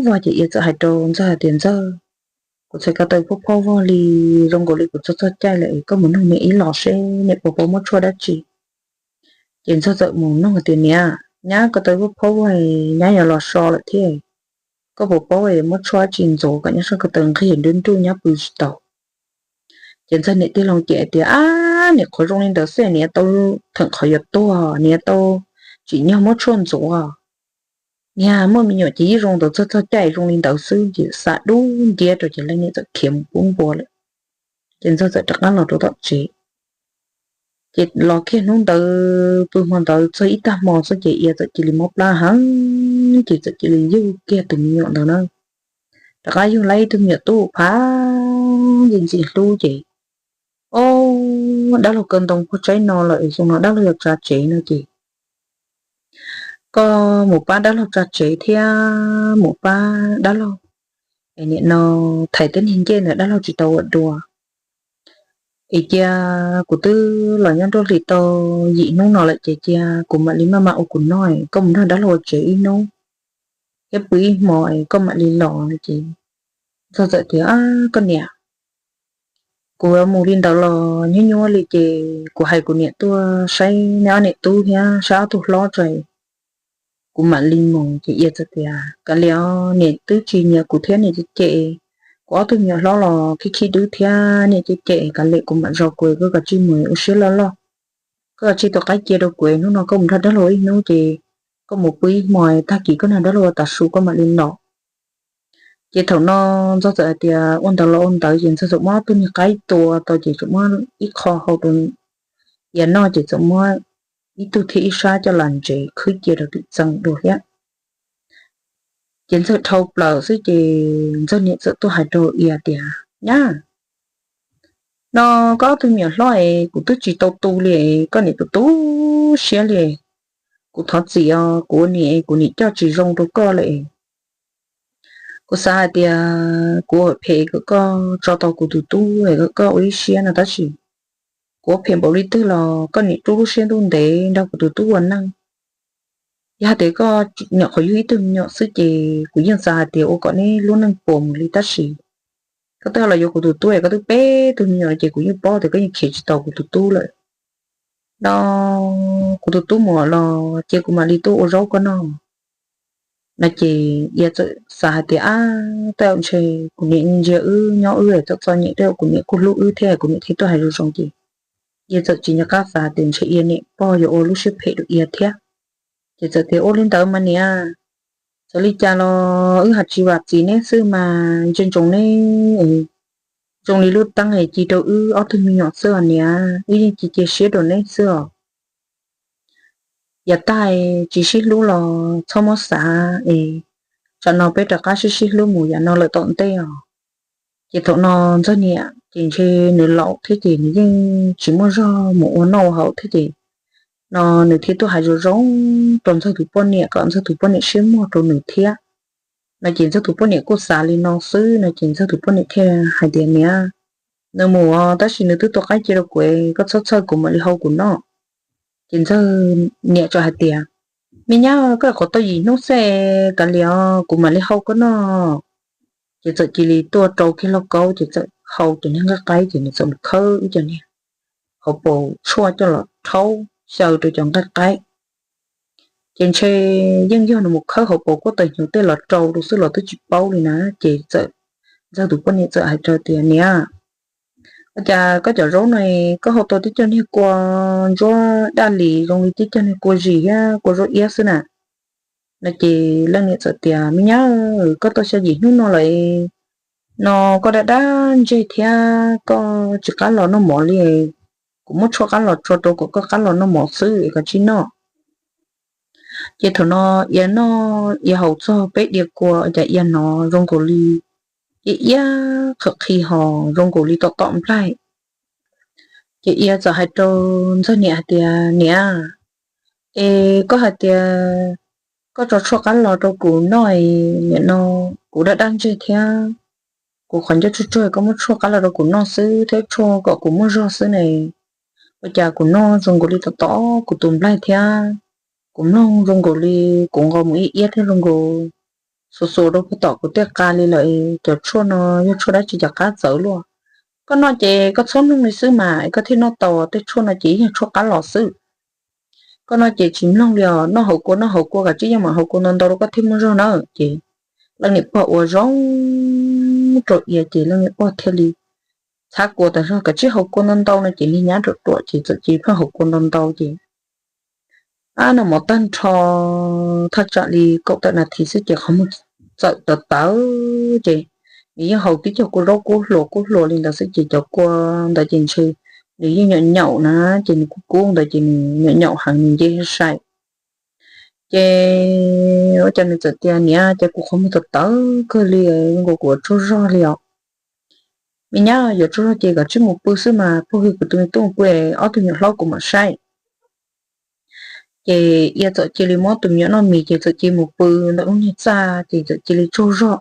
vog ces Ia txawm hais rau Ntxawg hais tias, Ntxawg, kuv txhais ko taw phob phob vog li, zoo nkaus li kuv txog txog caij lawm, koj mus nug niam ib los seb niam puas pab muab tshuaj dab tsi. Ces Ntxawg txawm mus nug tias, Niam, nyab ko taw phob phob vog, nyab yuav los so lawm thiab, koj puas paub muab tshuaj dab tsi ntxuav kom nyab sab ko taw nqig nruj nruj nyab pw tsis tau? Ces Ntxawg niam tig loo ces tias, Ab, niam qhuav zoo li ntawd xwb niam tau theem qhov yuav tuag, niam tau tsim nyog muab tshuaj ntxuav. Niag muaj me nyuam ces yeej zoo ntawd, txog txog caij zoo li ntawd xwb. Ces xav dub nciab rau ces leej niam txawm khiav mus pub npua lawm. Ces Ntxawg txawm rov qab los rau tom tsev. Ces los kiag hnub ntawd pw hmo ntawd txog ib tag hmo xwb ces Ia txawm cia li mob plab heev ces txawm cia li yug kiag tus me nyuam ntawd na. Rov qab yug lawm ib tug me nyuam tub phav ntxim ntxim hlub ces, o, dab laug kaw ntoo puag tsaib no lawm, xyoo no dab laug yuav tsa tsev no ces koj mus pab dab laug tsa tsev thiab mus pab dab laug, es nim no thaiv tej niag ncej ntawd dab laug tsis tau ua dua. Es cia kuv twb los nyob nruab hlis tau yim hnub no lawm ces cia kuv mam li maj mam ua kuv noj, koj mus nrog dab laug ua tsev ib hnub thiab pw ib hmo koj mam li los no ces Ntxawg txawm tias, Koj niam, kuv mus li ntawd los nyuaj nyuaj li ces kuv hais kuv niam tuaj saib nej ob niam tub thiab saib ob tug hlob tso, kuv mam li mus. Ces Ia txawm tias, Kav liam os, niam twb tsis nyiam kuv thiab niam cem cem kuv ob tug me nyuam hlob los khib khib dub thiab niam cem cem, kav liam kuv mam zov kuv, koj kav tsij mus ua siab loj loj. Koj kav tsij tua qaib cia rau kuv, hnub no koj mus nrog dab laug ib hnub ces koj mus pw ib hmo, tag kis koj nrog dab laug ua tav su koj mam li los. Ces thaum no Ntxawg txawm hais tias ua ntawd los ua ntawd ces Ntxawg txawm muab ob tug niag qaib tua tau ces txawm muab ib qho hau rau Ia noj ces txawm muab ib tug thiab ib sab coj los ntsev khwb cia rau tim txee dua thiab. Ces Ntxawg dhau plaws xwb ces Ntxawg niam txawm tuaj hais rau Ia tias, Nyab, no koj ob tug me nyuam hlob es kuv twb tsis tau tu li, koj niam tu tu siab li. Kuv thov txim os, kuv ua niam kuv niam coj tsis zoo rau koj li. Kuv xav hais tias kuv ua phem kom koj tso tau kuv tus tub es kom koj ua ib siab no tab sis kuv ua phem npaum li twg los koj niam rub lub siab ntuj ntev nrog kuv tus tub ua neej. Yog hais tias koj nyuam qhuav yug ib tug me nyuam xwb ces kuv yeej xav hais tias ua kom neb lub neej puas mus li tab sis koj twb los yuav kuv tus tub es koj twb peb tug me nyuam ces kuv yeej paub tias koj yeej khiav tsis tau kuv tus tub lawm. No kuv tus tub mus los cia kuv mam li tuaj ua zaub koj noj. No ces Ia txawm xav hais tias, Ab, tej zaum ntshe kuv niam ntsia wb nyob wb txom txom nyem, tej zaum kuv niam kuj hlub wb thiab kuv niam thiaj tuaj hais zoo zoo ces Ia txawm tsis nco qab xav tias ntshe Ia niam pog yuav ua lub siab phem rau Ia thiab. Ces txawm tias, Ua li ntawd mas niam, txawm li cas los wb ho tsis vam txim neb xwb mas ntshe ntsoov neb zoo li lub teeb es ci rau wb ob tug me nyuam xwb os niam, wb yeej ci cia siab rau neb xwb os. Yav tag tsis sib hlub los txhob muab xav es tsam no peb rov qab sib sib hlub mus yav no lawm tom ntej os. Ces thaum no Ntxawg niam ces ntshe nws laus thiab ces nws yeej tsis muaj zog mus ua noj ua haus thiab ces no nws thiaj tuaj hais zoo zoo rau Ntxawg tus poj niam kom Ntxawg tus poj niam siab muag rau nws thiab. No ces Ntxawg tus poj niam kuj xav li no xwb no ces Ntxawg tus poj niam thiaj hais tias, Niam, nws mus os, tab sis nws twb tua qaib cia rau kuv, koj txhob txhawj, kuv mam li hau kuv noj. Ces Ntxawg niam txawm hais tias, Me nyab, koj nyuam qhuav tau yim hnub xwb, kav liam os, kuv mam li hau koj noj. Ces txawm cia li tuaj rau kiag lauj kaub ces txawm hau cov niag nqaij qaib ces nws txawm mus khawb ib cov niag hauv paus tshuaj coj los rhaub xyaw rau cov nqaij qaib. Ces ntshe yeej yog nws mus khawb hauv paus kuab taws hnyuv tej los rau rau xwb los twb tsis paub li na. Ces txawm Ntxawg tus poj niam txawm hais rau tias, Niam, ua cas koj cov zaub no koj hau tau tib co niag kua ntsuab daj lis zoo li tib co niag kua zis thiab kua zaub iab xwb na? No ces leej niam txawm tias, Me nyab, koj tau xya yim hnub no lawm, no koj daj daj ntseg thiab koj tsis qab los noj mov li. kuv muab tshuaj qab los tso rau kom koj qab los noj mov xwb es koj tsis noj. Ces thaum no Ia noj Ia haus txog peb diav kua cas Ia hnov zoo nkaus li Ia iab qhawv qhi hos zoo nkaus li tom tom nplaig. Ces Ia txawm hais rau Ntxawg niam hais tias, Niam, es koj hais tias koj tso tshuaj qab los rau kuv noj, nim no kuv daj daj ntseg thiab kuv qhov ncauj tsuag tsuag, koj muab tshuaj qab los rau kuv noj xwb thiab tshuaj kom kuv muaj zog xwb ne. Ua cas kuv noj zoo nkaus li tom tom kuv tus nplaig thiab kuv mloog zoo nkaus li kuv nqos mus iab iab thiab zoo nkaus xuas xuas rau puag tom kuv tej qa li lawm. Cov tshuaj no yog tshuaj dab tsi cov qab txawv luaj? Koj noj ces koj txhob mloog li xwb mas koj thiaj noj tau, tej tshuaj no ces yog tshuaj qab los xwb. Koj noj ces tsis mloog li os, noj haus kua noj haus kua, kav tsij yeej mam haus kua ntau ntau rau koj thiaj muaj zog na. Ces leej niam pog ua zoo rau Ia ces leej niam pog thiaj li txhab kua tas zog, kav tsij haus kua ntau ntau no ces niag nyab ruam ruam ces txawm cia li pheej haus kua ntau ntau ces, ab, noj mov tag nrho thaj tsam li kaum tawm nas this xwb ces qhov muag txawm tawv tawv ces nws yeej haus tib co kua zaub kub hluas kub hluas li ntawd xwb ces cov kua ntawd ces ntshe nws yeej nyaum nyaum na, ces nws kub kub ntawd ces nws nyaum nyaum heev nws nce sai. Ces ua cas nws txawm tias, Niam, ces kuv qhov muag tawv tawv kawg li, zoo nkaus kuv yuav tsaug zog li os. Me nyab, yuav tsaug zog ces koj tsij mus pw xwb mas, pog hwm kuv tus me tub mus pw, ob tug me nyuam hlob kuv mam saib. Ces Ia txawm cia li muab tus me nyuam noj mis ces txawm cia li mus pw ntawm lub niag txaj ces txawm cia li tsaug zog.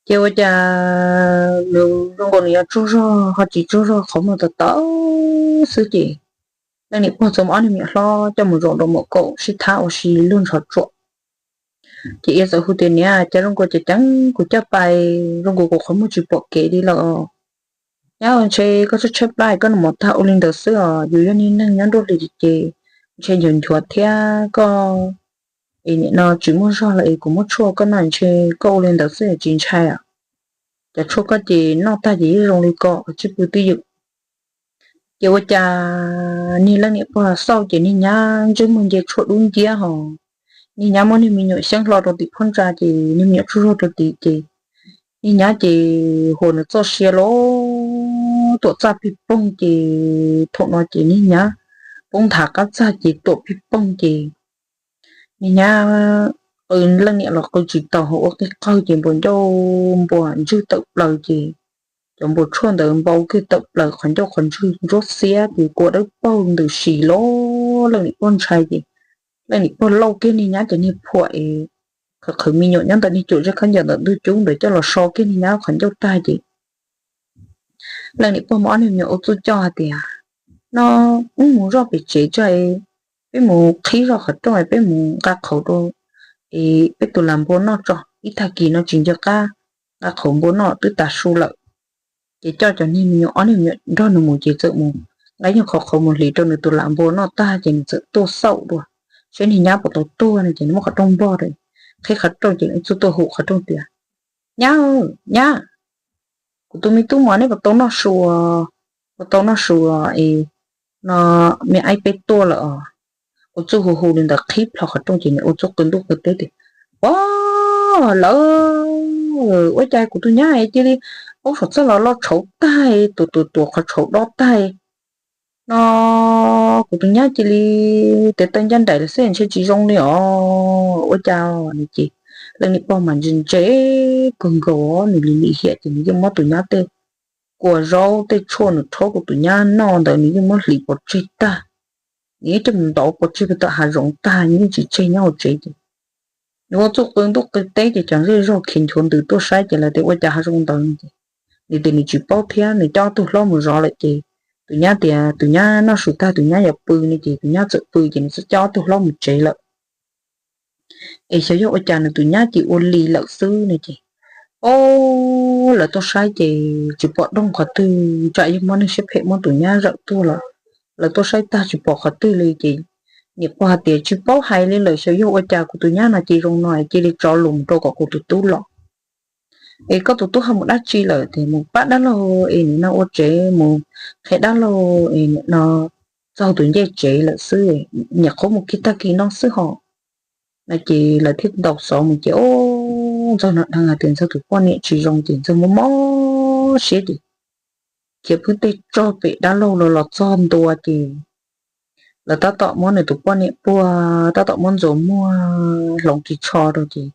Ces ua cas nws zoo nkaus nws yuav tsaug zog ho tsis tsaug zog, qhov muag tawv tawv xwb ces leej niam pog txawm muab ob niag me nyuam hlob coj mus zaum rau mom kaum sib thab ua si luag ntshav tsuam. Ces Ia txawm hu tias, Niam, cas zoo nkaus ceev ceev kuv caj pas, zoo nkaus kuv qhov muag tsis pom kev li lawm os. Nyab, ntshe koj tshaib tshaib plab, koj noj mov tag ua li ntawd xwb os. Yus yog niag neeg nyob nruab hlis ces ntshe nchuav nchuav thiab koj es nim no tsis muaj zog lawm es kuv muab tshuaj koj noj ntshe koj ua li ntawd xwb tsis ntshai os. Cov tshuaj koj ces noj tag ces yeej zoo li ko, koj tsij pw twj ywm. Ces ua cas niag leej niam pog xauj ces niag nyab ntsej muag nce tshuaj dub nciab hos, niag nyab muab niag me nyuam xyeeb hlo rau tim phab ntsa ces niag me nyuam tsaug zog rau tid ces niag nyab ces hua nws txoj sia los tuam txaj pig poog ces thaum no ces niag nyab poob nthav qab txag ces tuam pig poog ces niag nyab qw leej niam los qw tsis taus, ua qig qawg ces npau ncauj npua ntswg tawm plaws ces cov npua tshuaj ntawd npau kiag tawm plaws qhov ncauj qhov ntswg ntsuab xiab ces kua dawb paug ntws si los leej niam pog ntshai ces leej niam pog lauj kiag niag nyab cov niag phuam es qhwv qhwv me nyuam nyob ntawm niag cuam zeb khaub ncaws ntawm ntug cub ntawd coj los so kiag niag nyab qhov ncauj tag ces leej niam pog muab ob niag me nyuam ua txuj coj hais tias, No, wb mus zoj pem tsev tso, peb mus qhib zog qhov rooj, peb mus nqa qhauv rau peb tus lam npua noj tso, ib tag kis no tsis nco qab nqa qhauv npua noj twb tas su lawm. Ces coj cov niag me nyuam ob niag me nyuam nrog nws mus ces txawm mus nqa ib nyuag qhov qhauv mus hliv rau nws tus lam npua noj tag ces nws txawm tuaj xauj dua saib niag nyab puas tau tuag no ces nws muab qhov rooj npog rau, qhib qhov rooj ces nws txawm tuaj hu qhov rooj tias, Nyab, nyab, kuv tus me tub mos neb puas tau noj su, puas tau noj su es no me aib peb tuaj lawm os. Ua txuj hu hu li ntawd qhib plho qhov rooj ces nws ua txuj qw ntuj qw teb tias, Pog, lawv, ua cas kuv tus nyab cia li poob saum txaj los loj tshauv tag, tuam tuam tuam qhov tshauv dob tag no, kuv tus nyab cia li tes taw ncaj nraim lawm xwb ntshe tsis zoo li os, ua cas? No ces leej niam pog mas ntse ntse kawg nkaus, nws lim lim hiam ces nws yeej muab tus nyab tej kua zaub tej tshuaj nws rhaub rau tus nyab noj ntawd nws yeej muab hliv pov tseg tag. Nws yeej coj mus ntov pov tseg puag tom hav zoov tag, nws yeej tsis tseg nyob hauv tsev ces nws ua txuj qw ntuj qw teb ces cov zej zog khiav nchuav ntws tuaj saib ces lawv tias, Ua cas hav zoov ntawd? No ces nws tias nws tsis paub thiab, nws coj ob tug hlob mus zov lawm ces tus nyab tias tus nyab noj su tag tus nyab yuav pw no ces tus nyab txawm pw ces nws txawm coj ob tug hlob mus tsev lawm. Es xyov yog ua cas nws tus nyab ces ua li lawm xwb no ces, o, lawv tuaj saib ces tsis pom doog qhov twg, tsam yog muaj neeg siab phem muab tus nyab zawm tuag lawm. Lawv tuaj saib tag tsis pom qhov twg li ces niam pog hais tias, Tsis paub hais li lawm, xyov yog ua cas kuv tus nyab no ces zoo no cia li tso lus rau kom kuv tus tub los es koj tus tub ho mus dab tsi lawm? Tias mus pab dab laug es nim no ua tsev, mus qhia dab laug es nim no txog tus ncej tsev lawm xwb, nyuam qhuav mus kiag tag kis no xwb hos. No ces lawv thiaj ntaus xov mus ces, o, Ntxawg no dheev hais tias Ntxawg tus poj niam tsis zoo ces Ntxawg mob mob siab ces khiav phwb tej tsog pem dab laug los los txog ntua ces lawv tab tom muab nws tus poj niam puag, tab tom muab ntxuav muag hloov ris tsho rau ces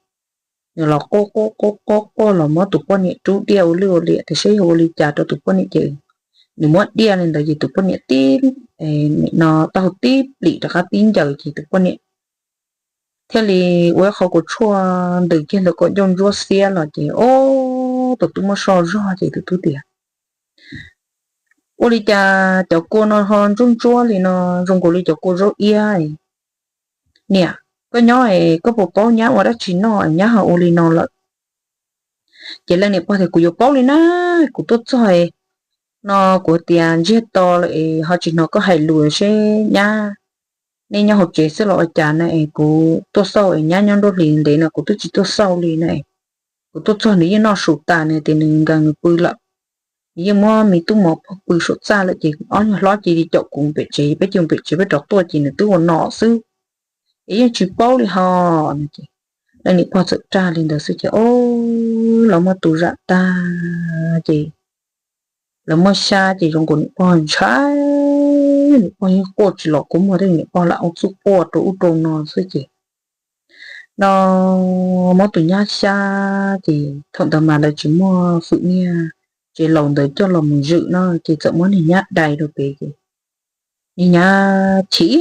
nws los quaj quaj quaj quaj quaj los muab tus poj niam rub diaj ua lwj ua liam tias saib yog ua li cas rau tus poj niam ces nws muab diaj li ntawd ces tus poj niam tib, no, taub hau tib plim rov qab tib ncaws ces tus poj niam thiaj li ua ib qho kua tshuaj ntws kiag ntawm kaum ncauj ntsuab xiab los ces, o, tus tub muab so zog ces tus tub tias, ua li cas cov kua no ho ntsuab ntsuab li no, zoo nkaus li cov kua zaub iab. Niam, koj nyob es koj puas paub nyab ua dab tsi noj nyab ho ua li no lawm? Ces leej niam pog tias, kuv yuav paub li na, kuv tuaj txog no kuv tias ntsiag to lawm es ho tsis hnov koj hais lus seb nyab, nej nyob hauv tsev xwb los ua cas na es kuv tuaj xauj es nyab nyob nruab hlis ntev no kuv twb tsis tuaj xauj li na. Kuv tuaj txog nws yeej noj su tas nws tias nws nkees nws pw lawm. Nws yeej muab me tub mov pw saum txaj lawm ces ob nyuag hlob cia li caum kuv pem tsev, peb cia pem tsev peb rov tuaj ces nws twb ua no xwb es yeej tsis paub li ho. Leej niam pog txawm raj li ntawd xwb ces, o, lawv muab tu zam tag ces lawv muab xyab ces zoo nkaus niam pog ntshai, niam pog yeej quaj tsis los kua muag thiab niam pog lam ua txuj quaj rau ub rau no xwb ces no muab tus nyab xyab ces thaum ntawd mas lawv tsis muaj fwm niag tsev laus ntawd coj los mus zwm no ces txawm muab niag nyab dai rau pem ces niag nyab chim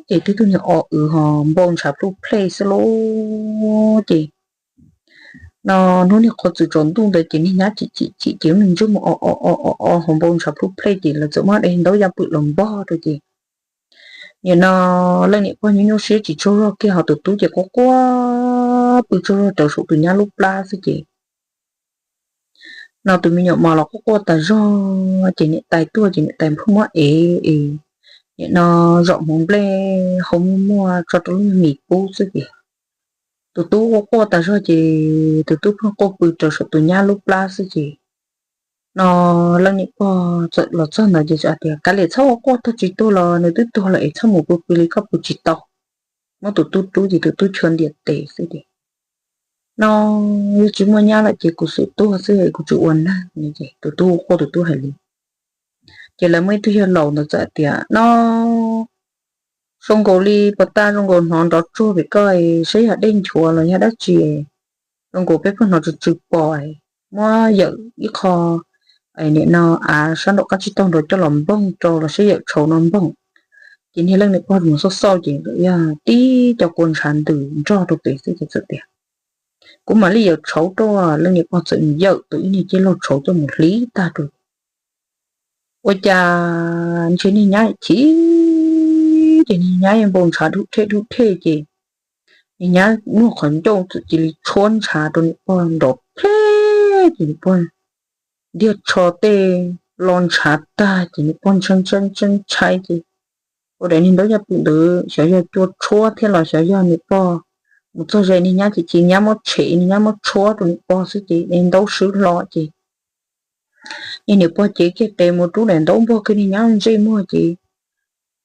ces twb tug niag o wv ho npau ntshav plhuj plej xwb lauj ces no hnub niag qhov txwm tsaus ntuj ntawd ces niag nyab chim chim chim ces nws ntsej muag o o o o o ho npau ntshav plhuj plej ces lawv txawm muab daim ntaub yaj pwm los npog rau ces nim no leej niam pog nyuaj nyuaj siab tsis tsaug zog kiag ho tus tub ces quaj quaj pw tsaug zog rau saum tus nyab lub plab xwb ces no tus me nyuam mos los quaj quaj tas zog ces niam tais tuaj ces niam tais pheej muab ev es nim no zom hmoov nplej hau muag muag tso rau lub mis pub xwb ces tus tub quaj quaj tas zog ces tus tub pheej quaj pw rau saum tus nyab lub plab xwb ces no leej niam pog txawm los txog ntawd ces tias, kav liam txhob ua quaj, tuag tsis tuag los nws twb tuag lawm es txhob mus pw pw li koj pw tsis tau. Muab tus tub rub ces tus tub chua ntiam tes xwb ces no yog tsis muaj nyab lawm ces kuv xum tuag xwb es kuv tsis ua neeg. Tus tub quaj tus tub hais li ces lawv muaj ib tug yawg laus ntawd txawm tias no zoo nkaus li puas tas zoo nkaus hnov nrov tsuag pem koj saib yog dej nchuav los yog dab tsi, zoo nkaus peb pheej hnov tsw tsw pos, muab yawm ib qho nim no av sab nraum qab tsib taug nrad coj los npoog rau los saib yawm tshauv no npoog. Ces niag leej niam pog mus xauj xauj ces yog tib co kua ntshav ntws nrog rau pem xwb ces txawm tias kuv mam li yawm tshauv rau. Leej niam pog txawm yawm tau ib niag ceg laug tshauv coj mus hliv tag rau. Ua cas ntshe niag nyab chim ces niag nyab yeej npau ntshav dub thej dub thej ces niag nyab muag qhov ncauj txawm cia li tshuab ntshav rau niam pog nrov pleb ces niam pog ntiag tsho tej lo ntshav tag ces niam pog ntshai ntshai ntshai ces ua daim niag ntaub yaj pwm ntawd xyov yog cua tshuab thiab los xyov yog niam pog mus txog ze niag nyab ces cia nyab muab tshem niag nyab muab tshuab rau niam pog xwb ces daim ntaub swb hlo ces niag niam pog cev kiag tes mus rub daim ntaub npog kiag niag nyab ntsej muag ces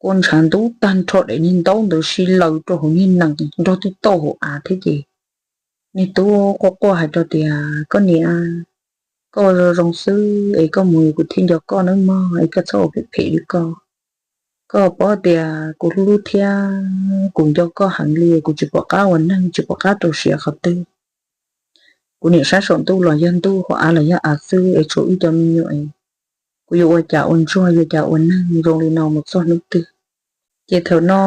kua ntshav ntub tag nrho daim niag ntaub ntawd si laws rau hauv niag nees nrog tej tauj hauv av thiab ces niag tub quaj quaj hais rau tias koj niam, koj ua zoo zoo xwb es koj mus kuv thiaj nco koj nawb mog, es koj txhob ua phem phem li koj. Koj paub tias kuv hlub hlub thiab kuv nco koj heev li, kuv tsis pom qab ua neeg tsis pom qab rau siav qhov twg. Kuv niam sab saum ntuj los yog ntuj, hauv av los yog av xwb es tshuav wb cov me nyuam es kuv yuav ua cas ua ntsuag yuav cas ua neeg zoo li no mus txog hnub twg. Ces thaum no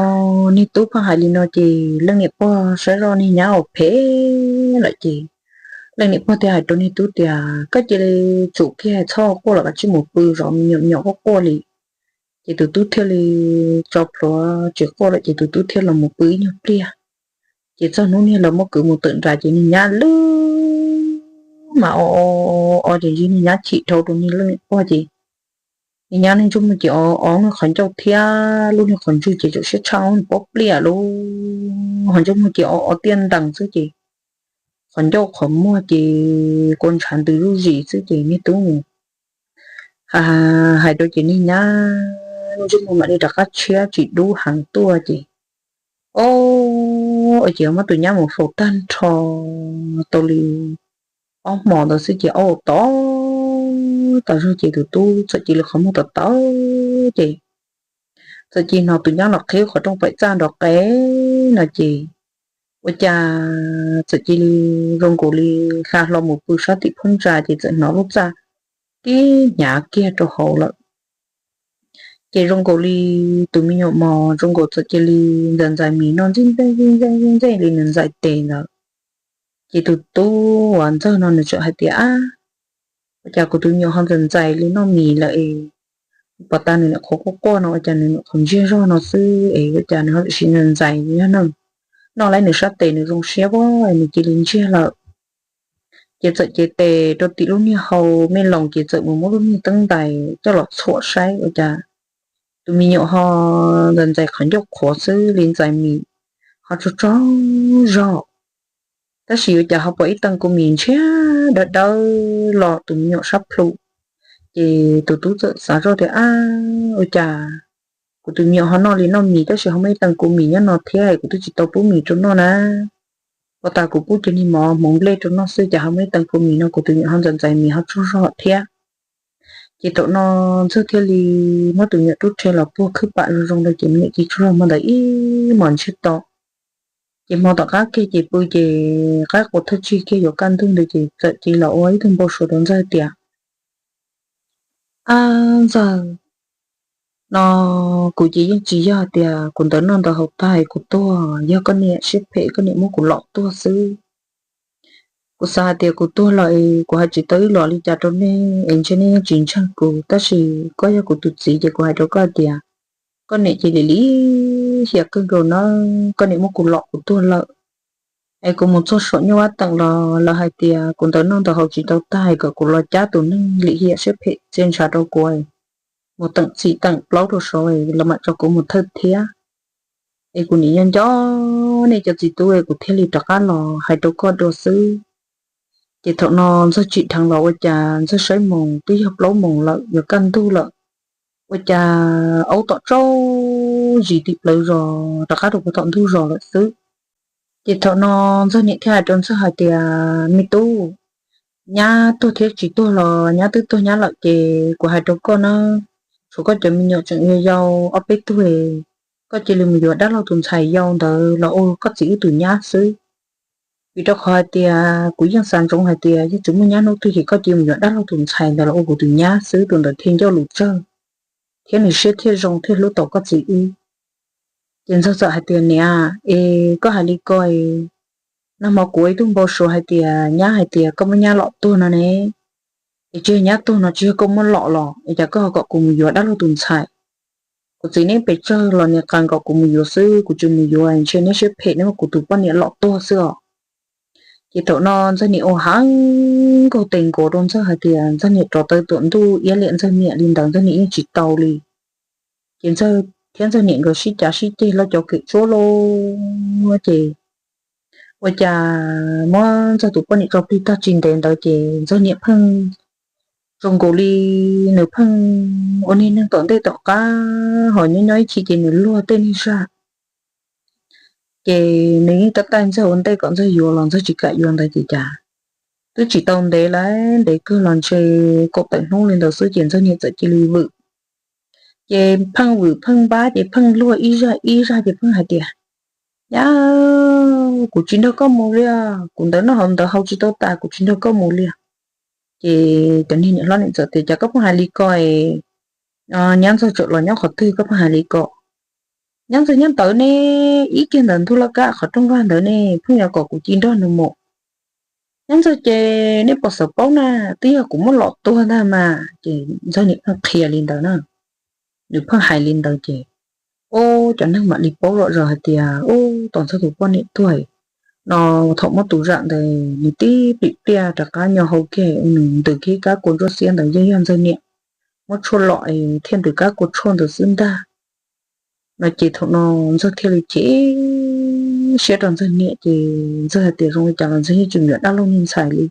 niag tub pheej hais li no ces leej niam pog saib zoj niag nyab ua phem lawm ces leej niam pog thiaj hais rau niag tub tias koj cia li tsum kiag txhob quaj los kav tsij mus pw zov me nyuam me nyuam quaj quaj li. Ces tus tub thiaj li tso plhuav tsis quaj lawm ces tus tub thiaj los mus pw ib nyuag pliag. Ces txog hnub niag lawv muab kwv mus tawm nram ces niag nyab lwj mas o o o ces niag nyab chim dhau rau niag leej niam pog ces niag nyab niag ntsej muag ces o o niag qhov ncauj thiab lub niag qhov ntswg ces txawm siab tshaj niag pob pliaj lub qhov ntsej muag ces o o tiaj ntees xwb ces qhov ncauj qhov muag ces kua ntshav ntws zuj zus xwb ces niag tub mus hais rau ces niag nyab niag ntsej muag mam li rov qab tshiab tsis dub heev tuaj ces o ces muab tus nyab mus faus tag nrho tau li ob hmos ntawd xwb ces o tod tas zog ces tus tub txawm cia li qhov muag tawv tawv ces txawm cia li hnov tus nyab los qhib qhov rooj paim txaj nrov qev no ces ua cas txawm cia li zoo nkaus li hla hlo mus pw sab tim phab ntsa ces txawm hnov lub txaj tib hnyav kiag rau hauv lawm. Ces zoo nkaus li tus me nyuam mos zoo nkaus txawm cia li ntxais ntxais mis noj ntxij ntxej ntxij ntxej ntxij ntxej li nws ntxais tes ntawd. Ces tus tub uas ntxawg no nws txawm hais tias, Ab, ua cas kuv tus me nyuam ho ntxais ntxais li noj mis lawm es pos tas nws niam qhuav quaj quaj no ua cas nws niam qhuav ntsiag zog no xwb es ua cas nws ho tam sim ntxais ntxais nyob no, noj lawm nws sab tes nws zoo siab as nws cia li ntsiag lawm. Ces txawm cev tes rau tim lub niag hau me loos ces txawm mus muab lub niag teeb ntais coj los txhuam saib ua cas tus me nyuam ho ntxais ntxais qhov ncauj qhuav xwb li ntxais mis ho tsaug tsaug zog. Tab sis ua cas ho pom ib tee kua mis ntshiab dawb dawb los tus me nyuam sab plhu. Ces tus tub txawm xav zoj tias, Ab, ua cas kuv tus me nyuam ho noj li noj mis tab sis ho muaj ib tee kua mis nyob no thiab es kuv twb tsis tau pub mis rau noj na. Ua tas kuv pub cov niag mov hmoov nplej rau noj xwb cas ho muaj ib tee kua mis no kuv tus me nyuam ho ntxais ntxais mis ho tsaug zog thiab. Ces thaum no ntxawg thiaj li muab tus me nyuam rub rhe los puag khwb pam zoo zoo rau ces me nyuam cia tsaug zog hmo ntawd ib hmos ntsiag to. Ces hmo tom qab kiag ces pw ces qaib qua thawj tsig kiag yuav kaj ntug ntawd ces txawm cia li los ua ib tug npau suav rau ntxawg tias, Ab ntxawg, no kuv ces yeej tsis yog tias kuv ntawv noj ntawv haus tag kuv tuag, yog koj niam siab phem koj niam muab kuv lom tuag xwb. Kuv xav hais tias kuv tuag los es kuv hais tsis tau ib los li cas rau nej es ntshe nej yeej tsis ntseeg kuv, tab sis koj yog kuv tus txiv ces kuv hais rau koj tias koj niam ces lim lim hiam kawg nkaus na, koj niam muab kuv lom kuv tuag lawm. Es kuv mus txog saum nyuj vab teem los lawv hais tias kuv ntawv noj ntawv haus tsis tau tag kom kuv los cab tus neeg lim hiam siab phem txiaj ntshav rau kuv mus teem txim teem plaub rau saud los mam tso kuv mus thawj thiab. Es kuv nim nco nco nej cov txiv tub es kuv thiaj li rov qab los hais rau koj dua xwb. Ces thaum no ntxawg tsim dheev los ua cas ntxawg saib moos twb yog plaub moos lawm yuav kaj ntug lawm, ua cas aub tom tsaug zis tim plawv zos rov qab rau puag tom ntug zos lawm xwb. Ces thaum no ntxawg niam thiaj hais rau ntxawg hais tias, Me tub, nyab tuag thiab tsis tuag los nyab twb tuag nyab lawm ces kuv hais rau koj na, tshuav koj cov me nyuam tseem yau yau ob peb tug, koj cia li mus yuav dab laug tus ntxhais yau ntawd los ua koj txiv wb tus nyab xwb. Vim rau qhov hais tias kuv yeej xav ntsoov hais tias yog tsis muaj nyab hnub twg ces koj cia li mus yuav dab laug tus ntxhais ntawd los ua kuv tus nyab xwb, tus ntawd thiaj ncauj lus tsawg thiab nws siab thiaj zoo thiaj hlub tau koj txiv wb. Ces ntxawg txawm hais tias, Niam, es koj hais li ko, nag hmo kuv ua ib tug npau suav hais tias nyab hais tias koj muab nyab lom tuag no ne, es tsis yog nyab tuag no tsis yog koj muab lom los es cas koj ho kom kuv mus yuav dab laug tus ntxhais? Kuv txiv neb pes tsawg los nias qas kom kuv mus yuav xwb, kuv tsis mus yuav ntshe neb siab phem neb muab kuv tus poj niam lom tuag xwb os. Ces thaum no ntxawg niam ua heev nkaug tes nkaus rau ntxawg hais tias ntxawg niam rov taw tuam ntuj iab liam ntxawg niam li ntawd ntxawg niam yeej tsis tau li. Ces ntxawg thiab ntxawg niam nkawd sib cav sib ceg loj cov kem tsuab loj ces ua cas muab ntxawg tus poj niam tso plig tag tsis ntev ntawd ces ntxawg niam pheej zoo nkaus li nws pheej ua niag neeg tom ntej tom qab ho nyob nyob ib chim ces nws luag tej niag zaj. Ces nws yeej tab taij ntxawg ua ntej kom ntxawg yuav los ntxawg tsis kam yuav ntawd ces cas twb tsis tau ntev lawm, ntev kawg los ntshe kaum tawm hnub li ntawd xwb ces ntxawg niam txawm cia li vwm. Ces pheej vwm pheej npab ces pheej luag ib zaj ib zaj ces pheej hais tias, Nyab, kuv tsis nrog koj mus li, kuv ntawv noj haus ntawv haus tsis tau tas kuv tsis nrog koj mus li. Ces cov niag niam hlob niam txawm tias, Cas koj pheej hais li ko? Nyab ntxawg tseem los nyob qhov twg koj pheej hais li ko? Nyab ntxawg nyob ntawd ne, ib kiag ntawm ntug laj kab qhov rooj vag ntawd ne, pheej yuav kom kuv cia li nrog nws mus. Nyab ntxawg ces nej puas xav paub na, twb yog kuv muab lom tuag ntag mas. Ces ntxawg niam pheej qhia li ntawd na, nws pheej hais li ntawd ces ub cov neeg mam li paub zom zaws hais tias ub tos ntxawg tus poj niam tuag no, thaum muab tus zam ntawd nws tib plim pliaj rov qab nyo hau kiag, nws ntws kiag kab kua ntsuab xiab ntawd yeej yog ntxawg niam muab tshuaj lom thiaj ntws kab kua tshuaj ntawd xwb ntag. No ces thaum no ntxawg thiaj li chim siab rau ntxawg niam ces ntxawg hais tias zoo li cas los ntxawg yeej tsis yuav dab laug niag ntxhais li.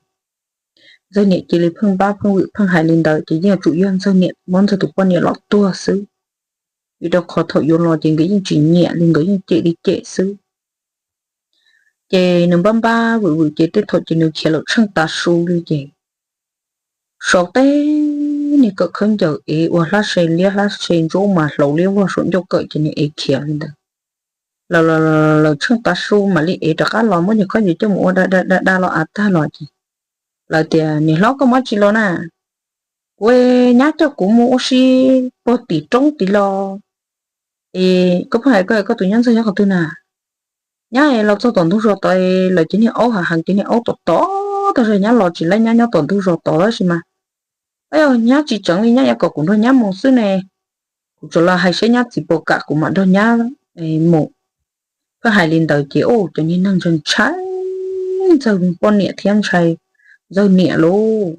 Ntxawg niam cia li pheej npab pheej vwm pheej hais li ntawd ces yeej yuav tsum yog ntxawg niam muab ntxawg tus poj niam lom tuag xwb. Vim rau qhov thaum yuav los ces nkawd yeej tsis nyiam li, nkawd yeej cem li cem xwb. Ces nws npab npab vwm vwm ces tej thaum ces nws khiav lawm tsheej tav su li ces sau teb niag kawm khaub ncaws ev ua hlab se liab hlab se ntsuab mas hlauv liab vog saum ncauj kawm ces niag ev khiav li ntawd. Lawv, lawv tsheej tav su mam li ev rov qab los muab niag khaub ncaws coj mus ua da da da da los av tag los ces lawv tias, Niam hlob, koj muab tsis los na? Kuv, nyab coj kuv mus ua si puag tim roob tid los. Es koj pheej hais koj, koj tus nyab ntxawg nyob qhov twg na? Nyab los txog tom ntug zos tod, lawv cov niag aub ha heev, cov niag aub tom tod tag zog, nyab los tsis laib, nyab nyob tom ntug zos tod tab sis mas, nyab tsis tseev li, nyab yuav kom kuv nrog nyab mus xwb ne. Kuv tsuas los hais seb nyab txiv puas kam kuv mam nrog nyab mus. Pheej hais li ntawd ces ua cov niag neeg ntshai ntshai ntxawg poj niam thiab ntshai ntxawg niam lauj.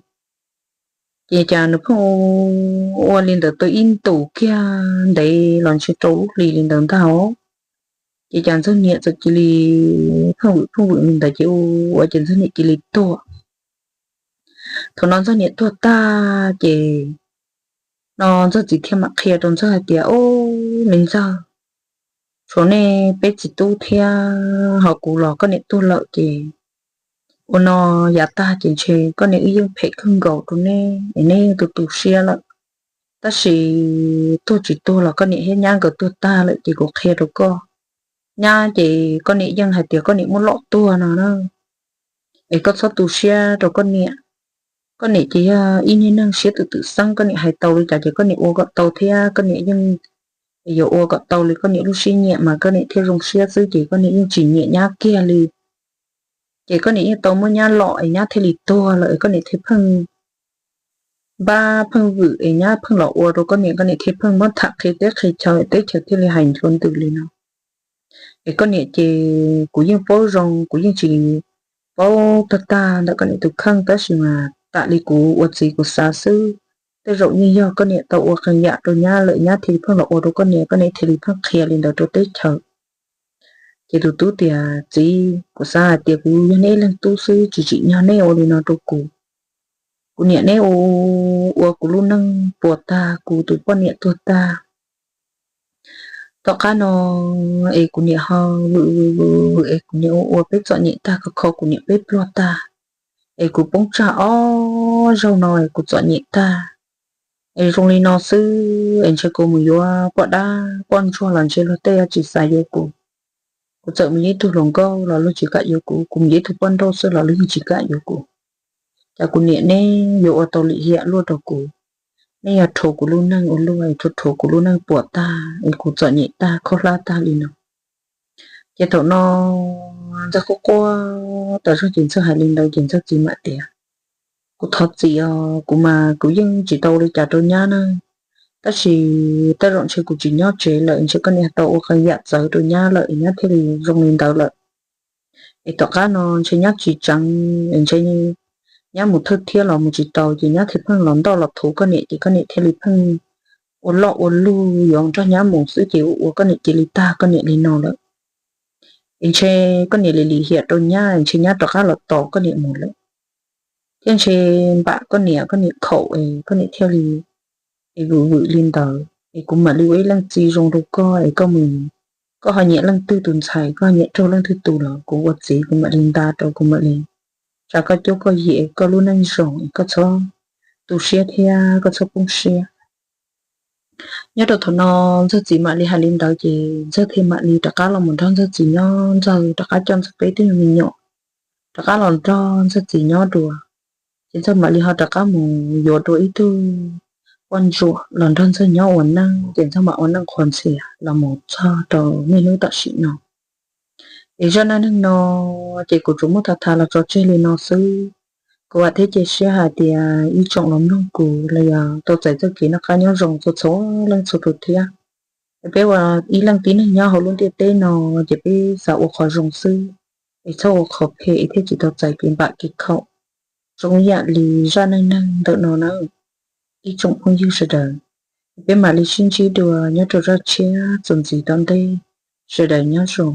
Ces cas nws pheej ua li ntawd tau ib ntus kiag ntev los ntshe rau lub hlis li ntawd ntag os. Ces cas ntxawg niam txawm cia li pheej vwm pheej vwm li ntawd ces ua ces ntxawg niam cia li tuag. Thaum no ntxawg niam tuag tag ces no ntxawg txiv thiaj mam qhia rau ntxawg hais tias, Ub, me ntxawg, tshuav nej peb txiv tub thiab ho kuv los koj niam tuag lawm ces ua no yav tag ces ntshe koj niam wb yeej phem kawg nkaus rau nej es nej yeej tu tu siab lawm. Tab sis tuag tsis tuag los koj niam thiab nyab nkawd tuag tag lawm ces kuv qhia rau koj, nyab ces koj niam yeej hais tias koj niam muab lom tuag no na. Es koj txhob tu siab rau koj niam. Koj niam ces yog ib niag neeg siab twm twm xeeb, koj niam hais tau li cas ces koj niam ua kom tau thiab koj niam yeej yuav ua kom tau li koj niam lub siab nyiam mas koj niam thiaj zoo siab xwb ces koj niam yeej tsis nyiam nyab kiag li. Ces koj niam yeej tau muab nyab lom es nyab thiaj li tuag lawm es koj niam thiaj pheej npab pheej vwm es nyab pheej los ua rau koj niam, koj niam thiaj pheej muab tham qhia teb qhia chaw, teb chaw thiaj li hais ntsuav ntws li no. Es koj niam ces kuv yeej paub zoo, kuv yeej tsis paub tag tag ntawm koj niam tus kheej, tab sis mas tam li kuv ua txiv kuv xav xwb, tej zaum yeej yog koj niam tau ua qee yam rau nyab lawm nyab thiaj li pheej los ua rau koj niam, koj niam thiaj li pheej qhia li ntawd rau teb chaws. Ces tus tub tias, Txiv, kuv xav hais tias kuv yog neb ib leeg tub xwb, tsis tsim nyog neb ua li no rau kuv. Kuv niam neb ua, ua kuv lub neej puas tag, kuv tus poj niam tuag tag. Tom qab no es kuv niam ho vwm vwm vwm es kuv niam ua ua peb txom nyem tag, kho kho kuv niam peb pluag tag, es kuv poob tsag ob zaug no es kuv txom nyem tag. Es zoo li no xwb es ntshe kuv mus yuav poj dab poj ntsuag los ntshe luag tej tsis xav yuav kuv. Kuv txawm mus yuav ib tug hluas nkauj los luag tsis kam yuav kuv, kuv mus yuav ib tug poj nrauj xwb los luag yeej tsis kam yuav kuv. Cas kuv niam neb yuav ua tau lim hiam luaj rau kuv? Neb yog rhuav kuv lub neej ua luaj, rhuav rhuav kuv lub neej puas tag es kuv txom nyem tag khaub hlab tag li no. Ces thaum no Ntxawg quaj quaj tas zog ces Ntxawg hais li ntawd ces Ntxawg txiv mam tias, Kuv thov txim os, kuv mas kuv yeej tsis tau ua li cas rau nyab na. Tab sis tej zaum ntshe kuv tsis nyob tsev lawm, ntshe koj niam tau ua qee yam txawv rau nyab lawm es nyab thiaj li zoo li ntawd lawm. Es tom qab no ntshe nyab tsis tseev, es ntshe nyab mus thawj thiab los mus tsis tau, ces nyab thiaj pheej los ntoj los thuv koj niam, ces koj niam thiaj li pheej ua loj ua lug yuav nrog nyab mus xwb, ces ua ua koj niam cia li tag koj niam li no lawm. Es ntshe koj niam li lim hiam rau nyab, ntshe nyab rov qab los tos koj niam mus lawm. Thiab ntshe npam koj niam, koj niam khaum es koj niam thiaj li es vwm vwm li ntawd, es kuv mam li ua ib leej txiv zoo rau koj, es koj mus, koj ho nyiam leej twg tus ntxhais, koj ho nyiam raug leej twg tus los kuv ua txiv kuv mam li nta rau, kuv mam li tsa koj cuab koj yig, koj lub neej zoo, koj txhob tu siab thiab koj txhob poob siab. Nyob rau thaum no Ntxawg txiv mam li hais li ntawd ces Ntxawg thiaj mam li rov qab los mus nrog Ntxawg txiv nyob, Ntxawg rov qab coj Ntxawg peb tug me nyuam rov qab los nrog Ntxawg txiv nyob dua. Ces Ntxawg mam li ho rov qab mus yuav dua ib tug poj ntsuam los nrog Ntxawg nyob ua neej, ces Ntxawg mam ua neej qhuas ntxhias los mus txog rau niaj hnub tam sim no. Es zaj neej neeg no ces kuv tsuas muab tham tham los tso tseg li no xwb. Kuv vam thiab cia siab hais tias ib tsoom los mloog kuv los yog tau txais txoj kev noj qab nyob zoo txhua txhua leej txhua tus thiab. Peb ua ib leej tib neeg nyob hauv lub ntiaj teb no ces peb xav ua qhov zoo xwb, es txhob ua qhov phem es thiaj tsis tau txais kev npam kev khaum zoo ib yam li zaj neej neeg ntawm no na. Ib tsoom phooj ywg sawv daws, peb mam li sib ntsib dua nyob rau zaj tshiab txuas ntxiv tom ntej. Sawv daws nyob zoo.